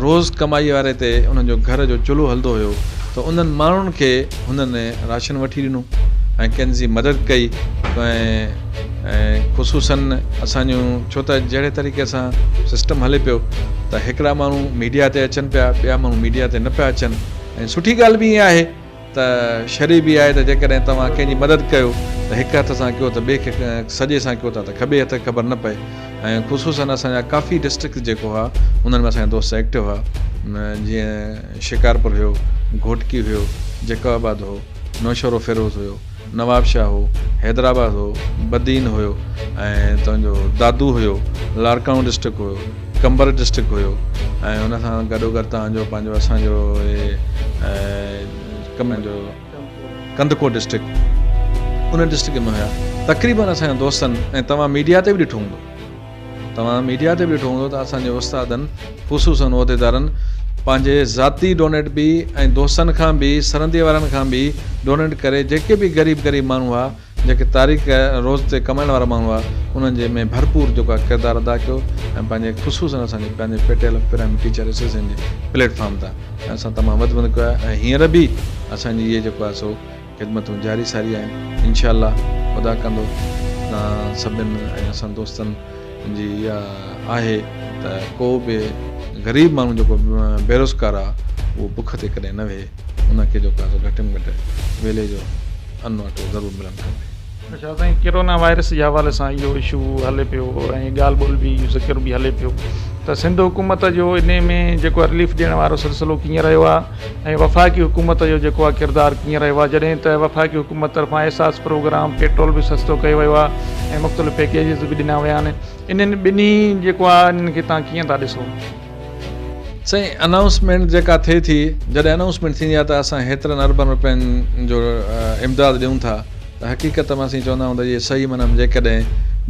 روز ڪمائي واري تي انهن جو گهر جو چلهو هلندو هيو ته انهن ماڻهن کي هنن راشن وٺي ڏنو ۽ ڪن جي مدد ڪئي ۽ خصوصن اسان جون ڇو ته جهڙي طريقي سان سسٽم هلي پيو ته هڪڙا ماڻهو ميڊيا تي اچن پيا ٻيا ماڻهو ميڊيا تي نه پيا اچن ۽ سٺي ڳالهه به ائين آهي ته شرعي به آهي ته جيڪڏهن توهان ڪنهن جي مدد ڪيو ته هڪ هٿ سان ڪيو ته ٻئي کي سڄي سان ڪيو ٿا ته کٻي هٿ کي خبر نه پئي ۽ خصوصن اسان جا ڪافي ڊسٽرڪٽس جيڪو هئا انهن ۾ اسان جا دوست ايڪٽو هئا جيئن شڪارپور هيو، گهوٽڪي هيو، جيڪب آباد هو، نوشهروفيروز هيو، نوابشاهه هو، حيدرآباد هو، بدين هيو ۽ تنهنجو دادو هيو، لاڙڪاڻو ڊسٽرڪٽ هيو، قمبر ڊسٽرڪٽ هيو ۽ ان سان گڏوگڏ توهان جو پنهنجو اسان جو ڪم جو ڪنڌڪوٽ ڊسٽرڪٽ ان ڊسٽرڪٽ ۾ هيا تقريبن اسان جا دوستن ۽ توهان ميڊيا تي به ڏٺو هوندو. توهان ميڊيا تي به ڏٺو هوندو ته اسان جي استادن خصوصن عهديدارن پنهنجي ذاتي ڊونيٽ به ۽ دوستن کان به سرندي وارن کان به ڊونيٽ ڪري جيڪي به غريب غريب ماڻهو هئا جيڪي تاريخ روز تي ڪمائڻ وارا ماڻهو هئا انهن جي ۾ ڀرپور جيڪو آهي ڪردار ادا ڪيو ۽ پنهنجي خصوصن اسان جي پنهنجي P T L F primary teacher association جي پليٽ فارم تان اسان تمام وڌ وڌ ڪيو آهي ۽ هينئر به اسان جي اهي جيڪو آهي سو خدمتون جاري ساري آهن انشاء الله خدا ڪندو توهان سڀن ۽ اسان دوستن جي اها آهي ته ڪو به غريب ماڻهو جيڪو بيروزگار آهي اهو بک تي ڪڏهن نه ويهي ان کي جيڪو آهي سو گهٽ ۾ گهٽ ويلي جو ان اٽو ضرور ملڻ کپي. اڇا سائين ڪرونا وائرس جي حوالي سان اهو اشو هلي پيو ۽ ڳالهه ٻولهه به اهو ذڪر به هلي پيو ته سنڌ حڪومت جو انهي ۾ جيڪو رليف ڏيڻ وارو سلسلو ڪيئن رهيو آهي ۽ وفاقي حڪومت جو جيڪو آهي ڪردار ڪيئن رهيو آهي جڏهن ته وفاقي حڪومت طرفان احساس پروگرام پيٽرول به سستو ڪيو ويو آهي ۽ مختلف پيڪيجز به ڏنا ويا آهن انهن ٻنهي جيڪو آهي انهن کي توهان ڪيئن ٿا ڏسو؟ سائين انائونسمينٽ جيڪا ٿئي ٿي جڏهن انائونسمينٽ ٿيندي آهي ته اسان هيترن اربن روپين جو امداد ڏيون ٿا ته حقيقت ۾ اسين چوندا آهيون ته اهي صحيح معنيٰ ۾ جيڪڏهن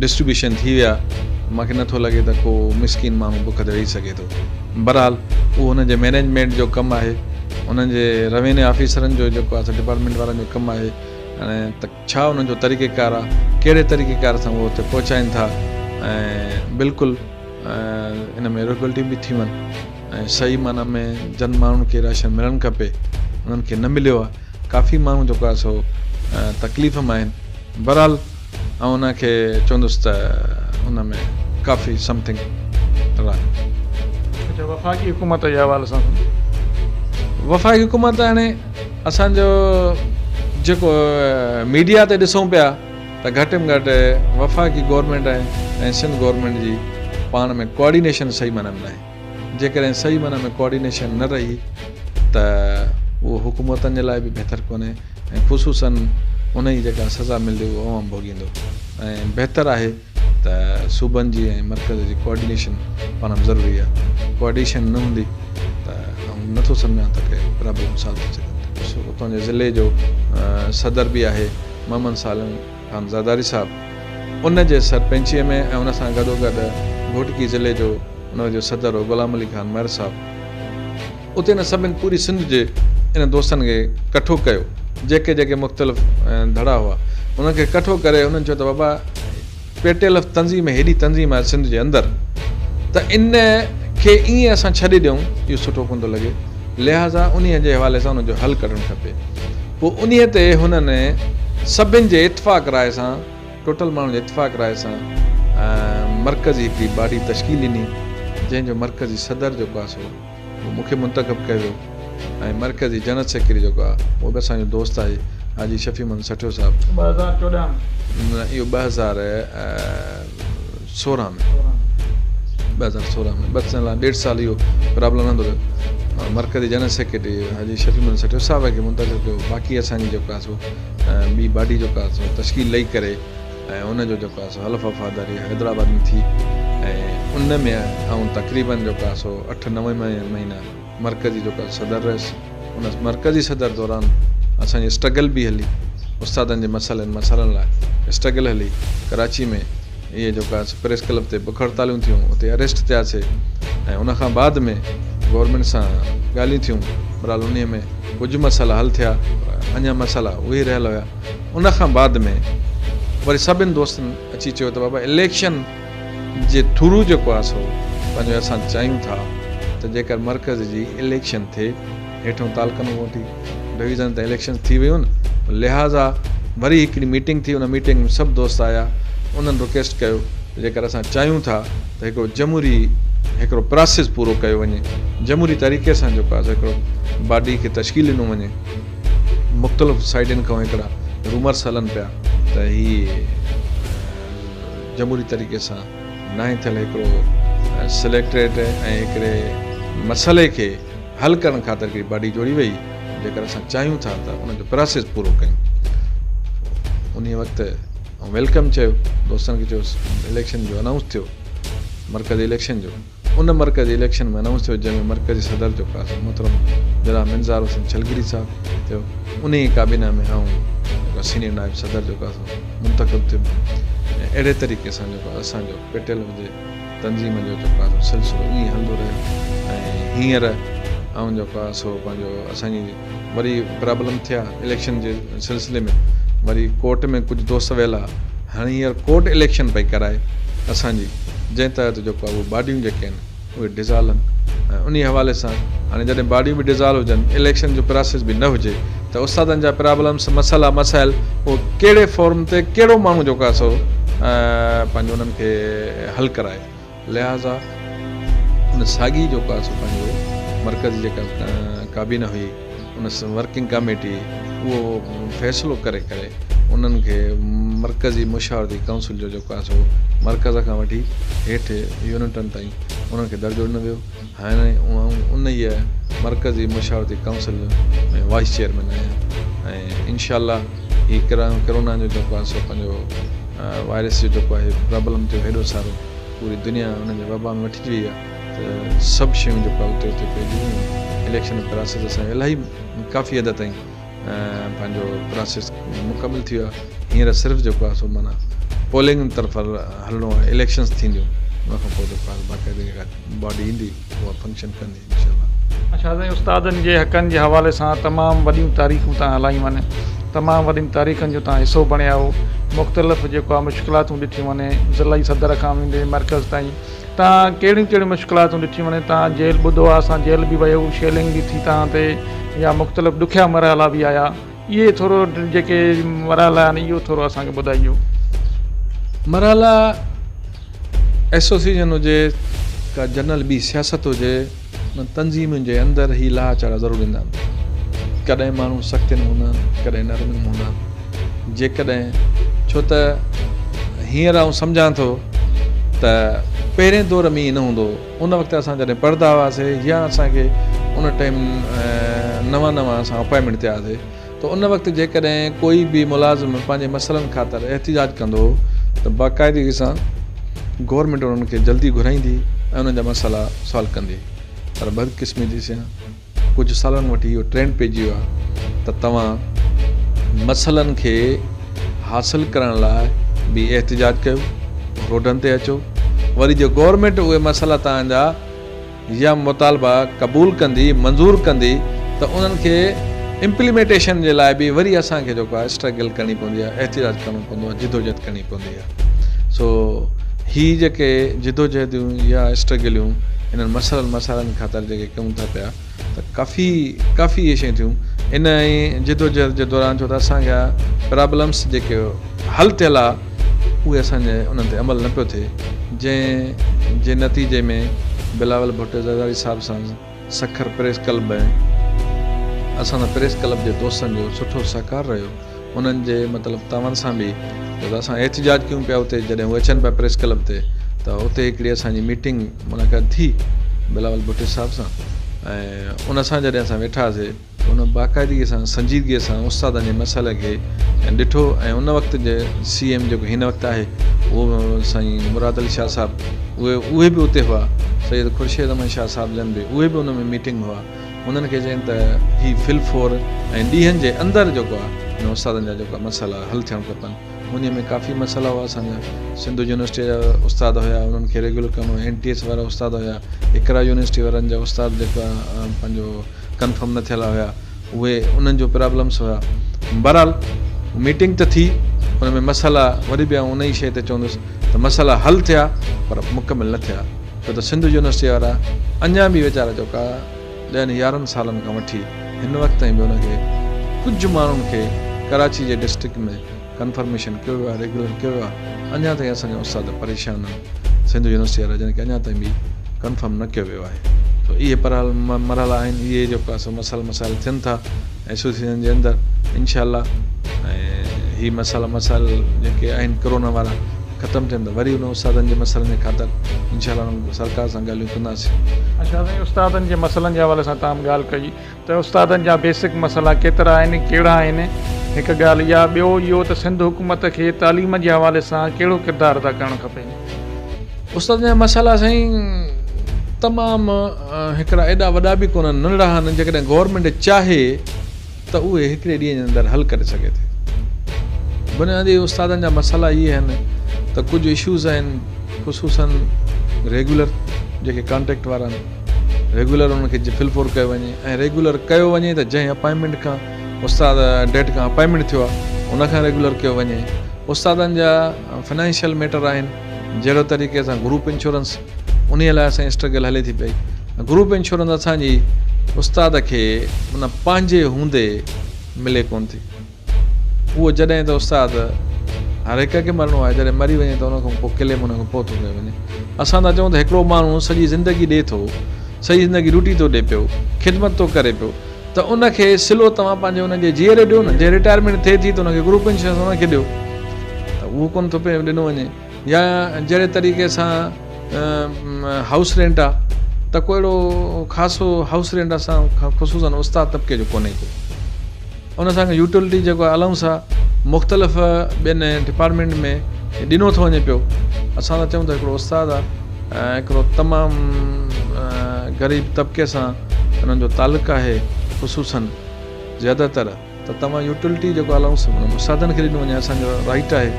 ڊسٽريبيوشن ٿي ويا مان کي نٿو لڳي ته ڪو مسڪين ماڻهو بک تي ويهي سگهي ٿو بهرحال اهو انهن جي مئنيجمينٽ جو ڪم آهي انهن جي روينيو آفيسرن جو جيڪو آهي سو ڊپارٽمينٽ وارن جو ڪم آهي هاڻي ته ڇا انهن جو طريقيڪار آهي ڪهڙي طريقيڪار سان اهو اتي پهچائين ٿا ۽ بلڪل ان ۾ ريگولٽيون به ٿيون آهن ۽ صحيح معنيٰ ۾ جن ماڻهن کي راشن ملڻ کپي انهن کي نه مليو آهي ڪافي ماڻهو جيڪو آهي سو تڪليف ۾ آهن بهرحال آئون ان کي چوندس ته ان ۾ ڪافي سمٿنگ رانگ. اڇا وفاقي حڪومت جي حوالي سان. وفاقي حڪومت هاڻي اسان جو جيڪو ميڊيا تي ڏسون پيا ته گهٽ ۾ گهٽ وفاقي گورنمينٽ ۽ سنڌ گورنمينٽ جي پاڻ ۾ ڪوآرڊينيشن صحيح معنيٰ ۾ ناهي جيڪڏهن صحيح معنيٰ ۾ ڪوآرڊينيشن نه رهي ته اهو حڪومتن جي لاء به بهتر ڪونهي ۽ خصوصن ان جي جيڪا سزا ملندي اهو عوام ڀوڳيندو ۽ بهتر آهي ته صوبن جي ۽ مرڪز جي ڪوآرڊينيشن پاڻ ۾ ضروري آهي ڪوآرڊيشن نه هوندي ته آئون نه ٿو سمجهان ته ڪي پرابلم سالو ٿي سگهن ٿا اتان جي ضلعي جو صدر به آهي محمد صالح خان زرداري صاحب ان جي سرپئنچيء ۾ ۽ ان سان گڏوگڏ گهوٽڪي ضلعي جو ان جو صدر هو غلام علي خان مهر صاحب اتي ان سڀن پوري سنڌ جي انهن دوستن کي ڪٺو ڪيو جيڪي جيڪي مختلف ڌڙا هئا انهن کي ڪٺو ڪري انهن چيو ته بابا پي ٽي ايل ايف تنظيم هيڏي تنظيم آهي سنڌ جي اندر ته ان کي ائين اسان ڇڏي ڏيون اهو سٺو ڪونه ٿو لڳي لهٰذا انهيء جي حوالي سان ان جو حل ڪڍڻ کپي. پوء انهيء تي هنن سڀن جي اتفاق راء سان، ٽوٽل ماڻهن جي اتفاق راء سان مرڪزي هڪڙي باڊي تشڪيل ڏني، جنهن جو مرڪزي صدر جيڪو آهي سو مون کي منتخب ڪيو ويو ۽ مرڪزي جنرل سيڪريٽري جيڪو آهي اهو به اسان جو دوست آهي حاجي شفيع محمد سٺيو صاحب. 2014 ۾. نه اهو 2016 ۾. 2016 ۾ ٻه سال ڏيڍ سال اهو پرابلم رهندو رهيو. مرڪزي جنرل سيڪريٽري حاجي شفيع محمد سٺيو صاحب کي منتخب ڪيو باقي اسان جي جيڪو آهي سو ٻي باڊي جيڪو آهي سو تشڪيل ڏئي ڪري ۽ ان جو جيڪو آهي سو حلف وفاداري حيدرآباد ۾ ٿي ۽ ان ۾ آئون تقريبن جيڪو آهي سو اٺ نو مهينا مرڪزي جيڪو آهي صدر رهيس ان مرڪزي صدر دوران اسان جي اسٽرگل به هلي استادن جي مسئلن مسئلن لاء اسٽرگل هلي ڪراچي ۾ اهي جيڪو آهي سو پريس ڪلب تي بک هڙتاليون ٿيون اتي اريسٽ ٿياسي ۽ ان کان بعد ۾ گورنمينٽ سان ڳالهيون ٿيون بهرحال انهي ۾ ڪجهه مسئلا حل ٿيا پر اڃا مسئلا اهي رهيل هيا ان کان بعد ۾ وري سڀن دوستن اچي چيو ته بابا اليڪشن جي ٿرو جيڪو آهي سو پنهنجو اسان چاهيون ٿا ته جيڪر مرڪز جي اليڪشن ٿئي هيٺون تعلقن کان وٺي ڊويزن تائين اليڪشن ٿي ويون آهن لهٰذا وري هڪڙي ميٽنگ ٿي ان ميٽنگ ۾ سڀ دوست آيا انهن رڪويسٽ ڪيو ته جيڪر اسان چاهيون ٿا ته هڪڙو جمهوري هڪڙو پراسيس پورو ڪيو وڃي جمهوري طريقي سان جيڪو آهي سو هڪڙو باڊي کي تشڪيل ڏنو وڃي مختلف سائيڊن کان هڪڙا رومرس هلن پيا ته هي جمهوري طريقي سان ناهي ٿيل هڪڙو سليڪٽريٽ ۽ هڪڙي مسئلي کي حل ڪرڻ خاطر هڪڙي باڊي جوڙي وئي جيڪر اسان چاهيون ٿا ته ان جو پراسيس پورو ڪيون انهي وقت آئون welcome چيو دوستن کي چيو اليڪشن جو انائونس ٿيو مرڪزي اليڪشن جو ان مرڪزي اليڪشن ۾ انائونس ٿيو جنهن ۾ مرڪزي صدر جو ڪاسو محترم جناب منظار حسين ڇلگري صاحب ٿيو انهي ڪابينا ۾ آئون جيڪو سينيئر نائب صدر جو ڪاسو منتخب ٿيم ۽ اهڙي طريقي سان جيڪو اسان جو پي ٽي ايل جي تنظيم جو جيڪو آهي سو سلسلو ائين هلندو رهيو ۽ هينئر آئون جيڪو آهي سو پنهنجو اسان جي وري پرابلم ٿيا اليڪشن جي سلسلي ۾ وري ڪورٽ ۾ ڪجهه دوست ويل ها هاڻي هينئر ڪورٽ اليڪشن پئي ڪرائي اسان جي جنهن تحت جيڪو آهي اهي باڊيون جيڪي آهن اهي ڊزالو آهن ۽ انهي حوالي سان هاڻي جڏهن باڊيون به ڊزالو هجن اليڪشن جو پراسيس به نه هجي ته استادن جا پرابلمس مسئلا مسائل اهو ڪهڙي فورم تي ڪهڙو ماڻهو جيڪو آهي سو پنهنجو انهن کي حل ڪرائي لهٰذا ان ساڳي جيڪو آهي سو پنهنجو مرڪزي جيڪا ڪابينا هئي ان ورڪنگ ڪاميٽي اهو فيصلو ڪري ڪري انهن کي مرڪزي مشاورتي ڪائونسل جو جيڪو آهي سو مرڪز کان وٺي هيٺ يونٽن تائين انهن کي درجو ڏنو ويو. هاڻي آئون انهيء مرڪزي مشاورتي ڪائونسل ۾ وائيس چيئرمين آهيان ۽ انشاء الله هي ڪرونا جو جيڪو آهي سو پنهنجو وائرس جو جيڪو آهي پرابلم ٿيو هيڏو سارو پوري دنيا ان جي وبا ۾ وٺجي وئي آهي ته سڀ شيون جيڪو آهي اتي اتي پئجي ويون آهن. اليڪشن پراسيس اسان جو الاهي ڪافي حد تائين پنهنجو پراسيس مڪمل ٿي ويو آهي هينئر صرف جيڪو آهي سو معنيٰ پولنگ طرف هلڻو آهي اليڪشنس ٿينديون ان کان پوء جيڪو آهي باقاعدي جيڪا باڊي ايندي اها فنڪشن ڪندي انشاء الله. اڇا سائين استادن جي حقن جي حوالي سان تمام وڏيون تحريڪون تان هلايون آهن تمام وڏين تحريڪن جو تان حصو بڻيا آهيو مختلف جيڪو آهي مشڪلاتون ڏٺيون آهن ضلعي صدر کان ويندي مرڪز تائين تان ڪهڙيون ڪهڙيون مشڪلاتون ڏٺيون آهن تان جيل ٻڌو آهي اسان جيل به ويو شيلنگ به ٿي تان تي يا مختلف ڏکيا مرحلا به آيا اهي ٿورو جيڪي مرحلا آهن اهو ٿورو اسان کي ٻڌائجو. مرحلا ايسوسيئيشن هجي ڪا جنرل ٻي سياست هجي انهن تنظيمن جي اندر هي لاها چاڙها ضرور ايندا آهن. ڪڏهن ماڻهو سختين ۾ هوندا آهن ڪڏهن نرمين ۾ هوندا آهن. جيڪڏهن ڇو ته هينئر آئون سمجهان ٿو ته پهرين دور ۾ ائين نه هوندو هو. ان وقت اسان جڏهن پڙهندا هئاسي يا اسان کي ان ٽائيم نوان نوان اسان اپائنٽمينٽ ٿيا هئاسي ته ان وقت جيڪڏهن ڪوئي به ملازم پنهنجي مسئلن خاطر احتجاج ڪندو هو ته باقاعدگي سان گورنمينٽ انهن کي جلدي گهرائيندي ۽ انهن جا مسئلا سالو ڪندي پر بدقسمتي سان ڪجهه سالن کان وٺي اهو ٽرينڊ پئجي ويو آهي ته توهان مسئلن کي حاصل ڪرڻ لاء به احتجاج ڪيو، روڊن تي اچو، وري جو گورنمينٽ اهي مسئلا توهان جا يا مطالبا قبول ڪندي، منظور ڪندي ته انهن کي امپليمينٽيشن جي لاء به وري اسان کي جيڪو آهي اسٽرگل ڪرڻي پوندي آهي، احتجاج ڪرڻو پوندو آهي، جدوجهد ڪرڻي پوندي آهي. سو هي جيڪي جدوجهديون يا اسٽرگليون انهن مسئلن مسائلن خاطر جيڪي ڪيون ٿا پيا ته ڪافي ڪافي اهي شيون ٿيون ان جدوجهد جي دوران ڇو ته اسان جا پرابلمس جيڪي حل ٿيل آ اهي اسان جي انهن تي عمل نه پيو ٿئي جنهن جي نتيجي ۾ بلاول ڀٽو زرداري صاحب سان سکر پريس ڪلب ۽ اسان سان پريس ڪلب جي دوستن جو سٺو سهڪار رهيو انهن جي مطلب تعاون سان به ڇو ته اسان احتجاج ڪيون پيا اتي جڏهن هو اچن پيا پريس ڪلب تي ته اتي هڪڙي اسان جي ميٽنگ منعقد ٿي بلاول ڀٽي صاحب سان ۽ ان سان جڏهن اسان ويٺاسي ته ان باقاعدگي سان سنجيدگي سان استادن جي مسئلي کي ڏٺو ۽ ان وقت جي سي ايم جيڪو هن وقت آهي اهو سائين مراد علي شاهه صاحب اهي اهي به اتي هئا سيد خورشيد احمد شاهه صاحب جن به اهي به ان ۾ ميٽنگ ۾ هئا انهن کي چين ته هي في الفور ۽ ڏينهن جي اندر جيڪو آهي ان استادن جا جيڪا مسئلا حل ٿيڻ کپن انهي ۾ ڪافي مسئلا هئا اسان جا سنڌ يونيورسٽي جا استاد هيا انهن کي ريگيولر ڪرڻو اين ٽي ايس وارا استاد هيا اقرا يونيورسٽي وارن جا استاد جيڪا پنهنجو ڪنفرم نه ٿيل هيا اهي انهن جو پرابلمس هيا بهرحال ميٽنگ ته ٿي ان ۾ مسئلا وري به آئون ان ئي شيء تي چوندس ته مسئلا حل ٿيا پر مڪمل نه ٿيا ڇو ته سنڌ يونيورسٽي وارا اڃا به ويچارا جيڪا ڏهن يارهن سالن کان وٺي هن وقت تائين به ان کي ڪجهه ماڻهن کي ڪراچي جي ڊسٽرڪٽ ۾ ڪنفرميشن ڪيو ويو آهي ريگيولر ڪيو ويو آهي اڃا تائين اسان جا استاد پريشان آهن سنڌ يونيورسٽي وارا جن کي اڃا تائين به ڪنفرم نه ڪيو ويو آهي سو اهي مرحلا آهن اهي جيڪو آهي سو مسئلا مسائل ٿين ٿا ايسوسيئيشن جي اندر انشاء الله ۽ هي مسئلا مسائل جيڪي آهن ڪرونا وارا ختم ٿين ته وري ان استادن جي مسئلن جي خاطر انشاء الله سرڪار سان ڳالهيون ڪنداسين. اڇا سائين استادن جي مسئلن جي حوالي سان توهان به ڳالهه ڪئي ته استادن جا بيسڪ مسئلا ڪيترا آهن ڪهڙا آهن هڪ ڳالهه اها ٻيو اهو ته سنڌ حڪومت کي تعليم جي حوالي سان ڪهڙو ڪردار ادا ڪرڻ کپي. استادن جا مسئلا سائين تمام هڪڙا ايڏا وڏا به ڪونهن ننڍڙا آهن جيڪڏهن گورنمينٽ چاهي ته اهي هڪڙي ڏينهن جي اندر حل ڪري سگهي ٿي. بنيادي استادن جا مسئلا اهي آهن ته ڪجهه اشوز آهن خصوصا ريگيولر جيڪي ڪانٽريڪٽ وارا آهن ريگيولر انهن کي فل فور ڪيو وڃي ۽ ريگيولر ڪيو وڃي ته جنهن اپائنٽمينٽ کان استاد ڊيٽ کان اپائنٽمينٽ ٿيو آهي ان کان ريگيولر ڪيو وڃي. استادن جا فنانشل ميٽر آهن جهڙو طريقي سان گروپ انشورنس انهي لاء اسان جي اسٽرگل هلي ٿي پئي. گروپ انشورنس اسان جي استاد کي ان پنهنجي هوندي ملي ڪونه ٿي. اهو جڏهن ته استاد هر هڪ کي مرڻو آهي جڏهن مري وڃي ته ان کان پوء ڪليم ان کان پوء ٿو ڪيو وڃي. اسان ٿا چئون ته هڪڙو ماڻهو سڄي زندگي ڏي ٿو، سڄي زندگي ڊيوٽي ٿو ڏي پيو، خدمت ٿو ڪري پيو ته ان کي صلو توهان پنهنجي ان جي جيئري ڏيو نه، جي رٽائرمينٽ ٿئي ٿي ته ان کي گروپ انشورنس ان کي ڏيو ته اهو ڪونه ٿو پيو ڏنو وڃي يا جهڙي طريقي سان هائوس رينٽ آ ته ڪو اهڙو خاصو هائوس رينٽ اسان خصوصن استاد طبقي جو ڪونهي ڪو. ان سان گڏ يوٽيلٽي جيڪو الائونس آ مختلف ٻين ڊپارٽمينٽ ۾ ڏنو ٿو وڃي پيو اسان ٿا چئون ته هڪڙو استاد آ هڪڙو تمام غريب طبقي سان انهن جو تعلق آهي خصوصن زياده تر ته توهان يوٽيلٽي جيڪو الائونس استادن کي ڏنو وڃي اسان جو رائيٽ آهي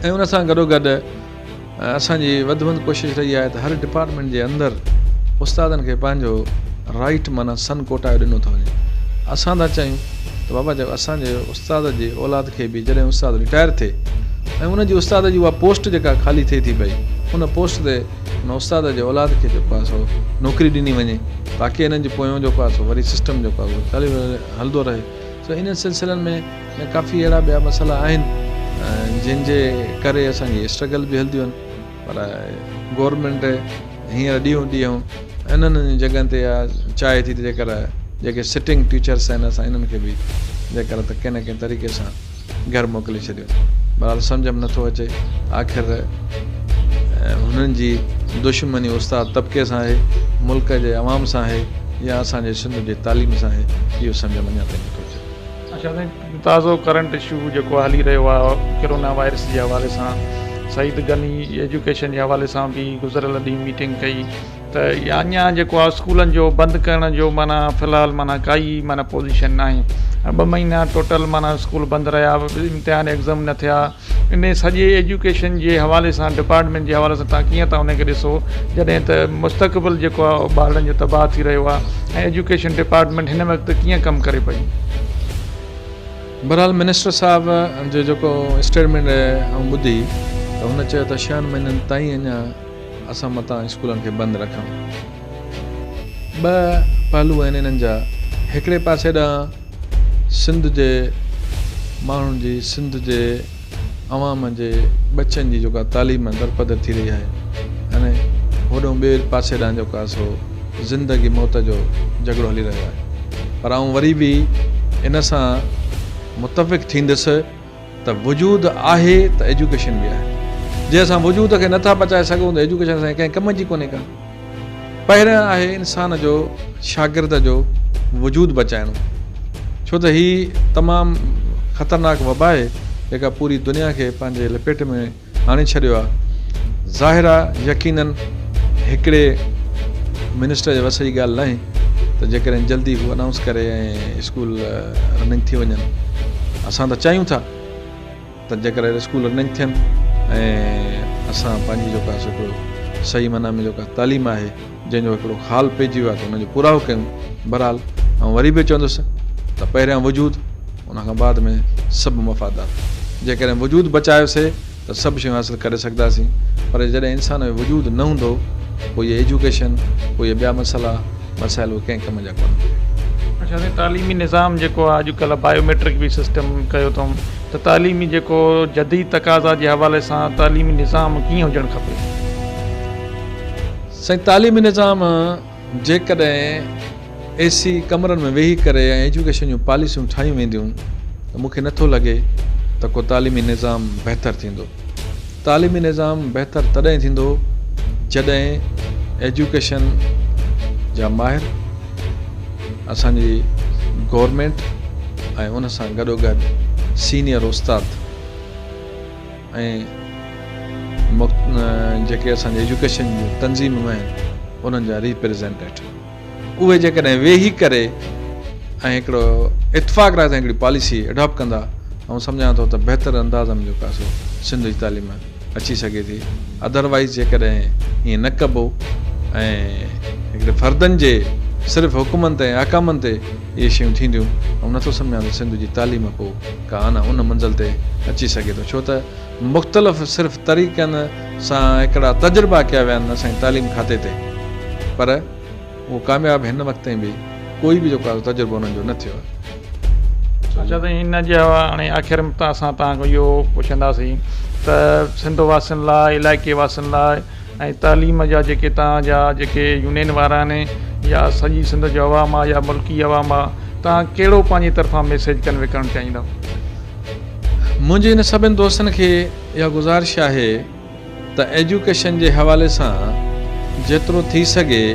۽ ان سان گڏو گڏ اسان جي وڌ وڌ ڪوشش رهي آهي ته هر ڊپارٽمينٽ جي اندر استادن کي پنهنجو رائيٽ معنيٰ سن ڪوٽا ڏنو ٿو وڃي. اسان ٿا چاهيون ته بابا جيڪو اسان جي استاد جي اولاد کي به جڏهن استاد رٽائر ٿئي ۽ ان جي استاد جي اها پوسٽ جيڪا خالي ٿئي ٿي پئي ان پوسٽ تي ان استاد جي اولاد کي جيڪو آهي سو نوڪري ڏني وڃي تاڪه انهن جي پويون جيڪو آهي سو وري سسٽم جيڪو آهي سو هلندو رهي سو انهن سلسلن ۾ ۽ ڪافي اهڙا ٻيا مسئلا آهن جن جي ڪري اسان جي اسٽرگل به هلنديون آهن پر گورنمينٽ هينئر ڏينهون ڏينهن انهن جڳهن تي چاهي ٿي ته جيڪر جيڪي سٽنگ ٽيچرس آهن اسان انهن کي به جيڪر ته ڪنهن نه ڪنهن طريقي سان گهر موڪلي ڇڏيون بهرحال سمجهه ۾ نٿو اچي آخر هنن جي دشمني استاد طبقي سان آهي ملڪ جي عوام سان آهي يا اسان جي سنڌ جي تعليم سان آهي اهو سمجهه ۾ اڃا تائين نٿو اچي. اڇا سائين تازو ڪرنٽ اشو جيڪو هلي رهيو آهي ڪرونا وائرس جي حوالي سان سعيد غني ايجوڪيشن جي حوالي سان به گذريل ڏينهن ميٽنگ ڪئي ته اڃا جيڪو آهي اسڪولن جو بند ڪرڻ جو معنيٰ في الحال معنيٰ ڪائي معنيٰ پوزيشن ناهي ٻه مهينا ٽوٽل معنيٰ اسڪول بند رهيا امتحان ايگزام نه ٿيا انهي سڄي ايجوڪيشن جي حوالي سان ڊپارٽمينٽ جي حوالي سان توهان ڪيئن ٿا ان کي ڏسو جڏهن ته مستقبل جيڪو آهي ٻارڙن جو تباهه ٿي رهيو آهي ۽ ايجوڪيشن ڊپارٽمينٽ هن وقت ڪيئن ڪم ڪري پئي. بهرحال منسٽر صاحب جو جيڪو اسٽيٽمينٽ آئون ٻڌي ته هن چيو ته ڇهن مهينن تائين اڃا اسان متان اسڪولن کي بند رکون. ٻه پهلو آهن انهن جا هڪڙي پاسي ڏانهن سنڌ جي ماڻهن جي سنڌ جي عوام جي ٻچن جي جيڪا تعليم درپدر ٿي رهي آهي ۽ هوڏهون ٻئي پاسي ڏانهن جيڪو آهي سو زندگي موت جو جهڳڙو هلي رهيو آهي پر آئون وري به ان سان متفق ٿيندس ته وجود آهي ته ايجوڪيشن به آهي جي اسان وجود کي نٿا بچائي سگهون ته ايجوڪيشن اسان جي ڪنهن ڪم جي ڪونهي ڪا. پهريان آهي انسان جو شاگرد جو وجود بچائڻو ڇو ته هي تمام خطرناڪ وبا آهي جيڪا پوري دنيا کي پنهنجي لپيٽ ۾ آڻي ڇڏيو آهي ظاهر آهي يقينن هڪڙي منسٽر جي وس جي ڳالهه ناهي ته جيڪڏهن جلدي هو انائونس ڪري ۽ اسڪول رننگ ٿي وڃن اسان ته چاهيون ٿا ته جيڪر اسڪول رننگ ٿين ۽ اسان پنهنجي جيڪا سو هڪڙو صحيح معنيٰ ۾ جيڪا تعليم آهي جنهن جو هڪڙو خال پئجي ويو آهي ته ان جو پورائو ڪيون بهرحال آئون وري به چوندس ته پهريان وجود ان کان بعد ۾ سڀ مفادات جيڪڏهن وجود بچايوسي ته سڀ شيون حاصل ڪري سگهنداسين پر جڏهن انسان جو وجود نه هوندو پوء اهي ايجوڪيشن پوء اهي ٻيا مسئلا مسائل اهي ڪنهن ڪم جا ڪونهن. اڇا سائين تعليمي نظام جيڪو آهي اڄڪلهه بايوميٽرڪ به سسٽم ڪيو اٿئون ته تعليمي جيڪو جديد تقاضا جي حوالي سان تعليمي نظام ڪيئن هجڻ کپي؟ سائين تعليمي نظام جيڪڏهن اي سي ڪمرن ۾ ويهي ڪري ۽ ايجوڪيشن جون پاليسيون ٺاهيون وينديون ته مون کي نٿو لڳي ته ڪو تعليمي نظام بهتر ٿيندو. تعليمي نظام بهتر تڏهن ٿيندو جڏهن ايجوڪيشن جا ماهر اسان جي گورنمينٽ ۽ ان سان گڏوگڏ سينئر استاد ۽ جيڪي اسان جي ايجوڪيشن جون تنظيمون آهن انهن جا ريپريزينٽيٽو اهي جيڪڏهن ويهي ڪري ۽ هڪڙو اتفاق راء سان هڪڙي پاليسي اڊاپٽ ڪندا آئون سمجهان ٿو ته بهتر انداز ۾ جيڪو آهي سو سنڌ جي تعليم اچي سگهي ٿي ادروائيز جيڪڏهن ائين نه ڪبو ۽ هڪڙي فردن جي صرف حڪمن تي ۽ احڪامن تي اهي شيون ٿينديون، آئون نٿو سمجهان ته سنڌ جي تعليم پوء ڪا اڃا ان منزل تي اچي سگهي ٿو، ڇو ته مختلف صرف طريقن سان هڪڙا تجربا ڪيا ويا آهن اسان جي تعليم کاتي تي پر اهو ڪامياب هن وقت تائين به ڪوئي به جيڪو آهي تجربو انهن جو نه ٿيو آهي. اچا ته هن جي هاڻي آخر ۾ اسان توهان کان اهو پڇنداسين ته سنڌ واسين لاء علائقي واسين لاء ۽ تعليم جا جيڪي توهان جا جيڪي يونين وارا آهن يا سڄي سنڌ جو عوام آهي يا ملڪي عوام آهي توهان ڪهڙو پنهنجي طرفان ميسيج ڪنوي ڪرڻ چاهيندؤ؟ منهنجي هن سڀن دوستن کي اها گذارش آهي ته ايجوڪيشن جي حوالي سان جيترو ٿي سگهي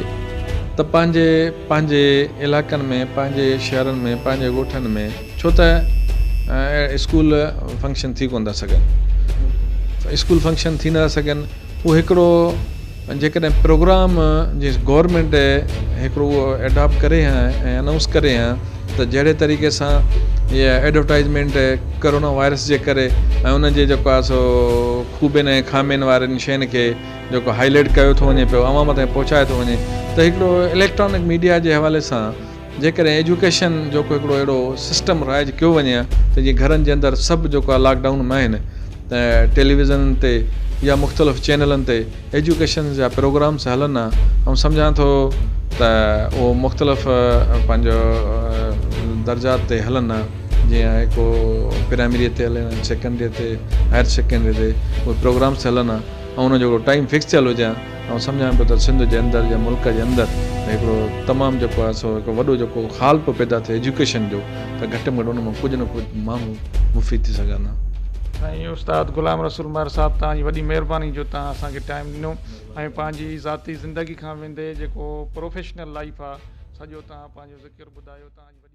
ته پنهنجي پنهنجي علائقن ۾ پنهنجي شهرن ۾ پنهنجي ڳوٺن ۾ ڇو ته اسڪول فنڪشن ٿي ڪونه ٿا سگهن اسڪول فنڪشن ٿي نٿا سگهن اهو هڪڙو جيڪڏهن پروگرام جي گورنمينٽ هڪڙو اهو ايڊاپٽ ڪري ها ۽ انائونس ڪري ها ته جهڙي طريقي سان هيء ايڊورٽائزمينٽ ڪرونا وائرس جي ڪري ۽ ان جي جيڪو آهي سو خوبين ۽ خامين وارين شين کي جيڪو هائي لائيٽ ڪيو ٿو وڃي پيو عوام تائين پهچايو ٿو وڃي ته هڪڙو اليڪٽرانڪ ميڊيا جي حوالي سان جيڪڏهن ايجوڪيشن جو ڪو هڪڙو اهڙو سسٽم رائج ڪيو وڃي ها ته جيئن گهرن جي اندر سڀ جيڪو آهي لاڪ ڊائون ۾ آهن ته ٽيليويزنن تي يا مختلف چينلن تي ايجوڪيشن جا پروگرامس هلن ها آئون سمجهان ٿو ته اهو مختلف پنهنجو درجات تي هلن ها جيئن هڪ پرائمري تي هلن سيڪنڊري تي هائر سيڪنڊري تي اهي پروگرامس هلن ها ۽ ان جو هڪڙو ٽائيم فڪس ٿيل هجي ها آئون سمجهان پيو ته سنڌ جي اندر يا ملڪ جي اندر هڪڙو تمام جيڪو آهي سو هڪ وڏو جيڪو خال پيو پيدا ٿئي ايجوڪيشن جو ته گهٽ ۾ گهٽ ان مان ڪجهه نه ڪجهه ماڻهو مفيد ٿي سگهن ها. سائين استاد غلام رسول مهر صاحب توهان جي وڏي مهرباني جو توهان اسان کي ٽائيم ڏنو ۽ پنهنجي ذاتي زندگي کان ويندي جيڪو پروفيشنل لائيف آ سڄو توهان پنهنجو ذڪر ٻڌايو توهان جي وڏي.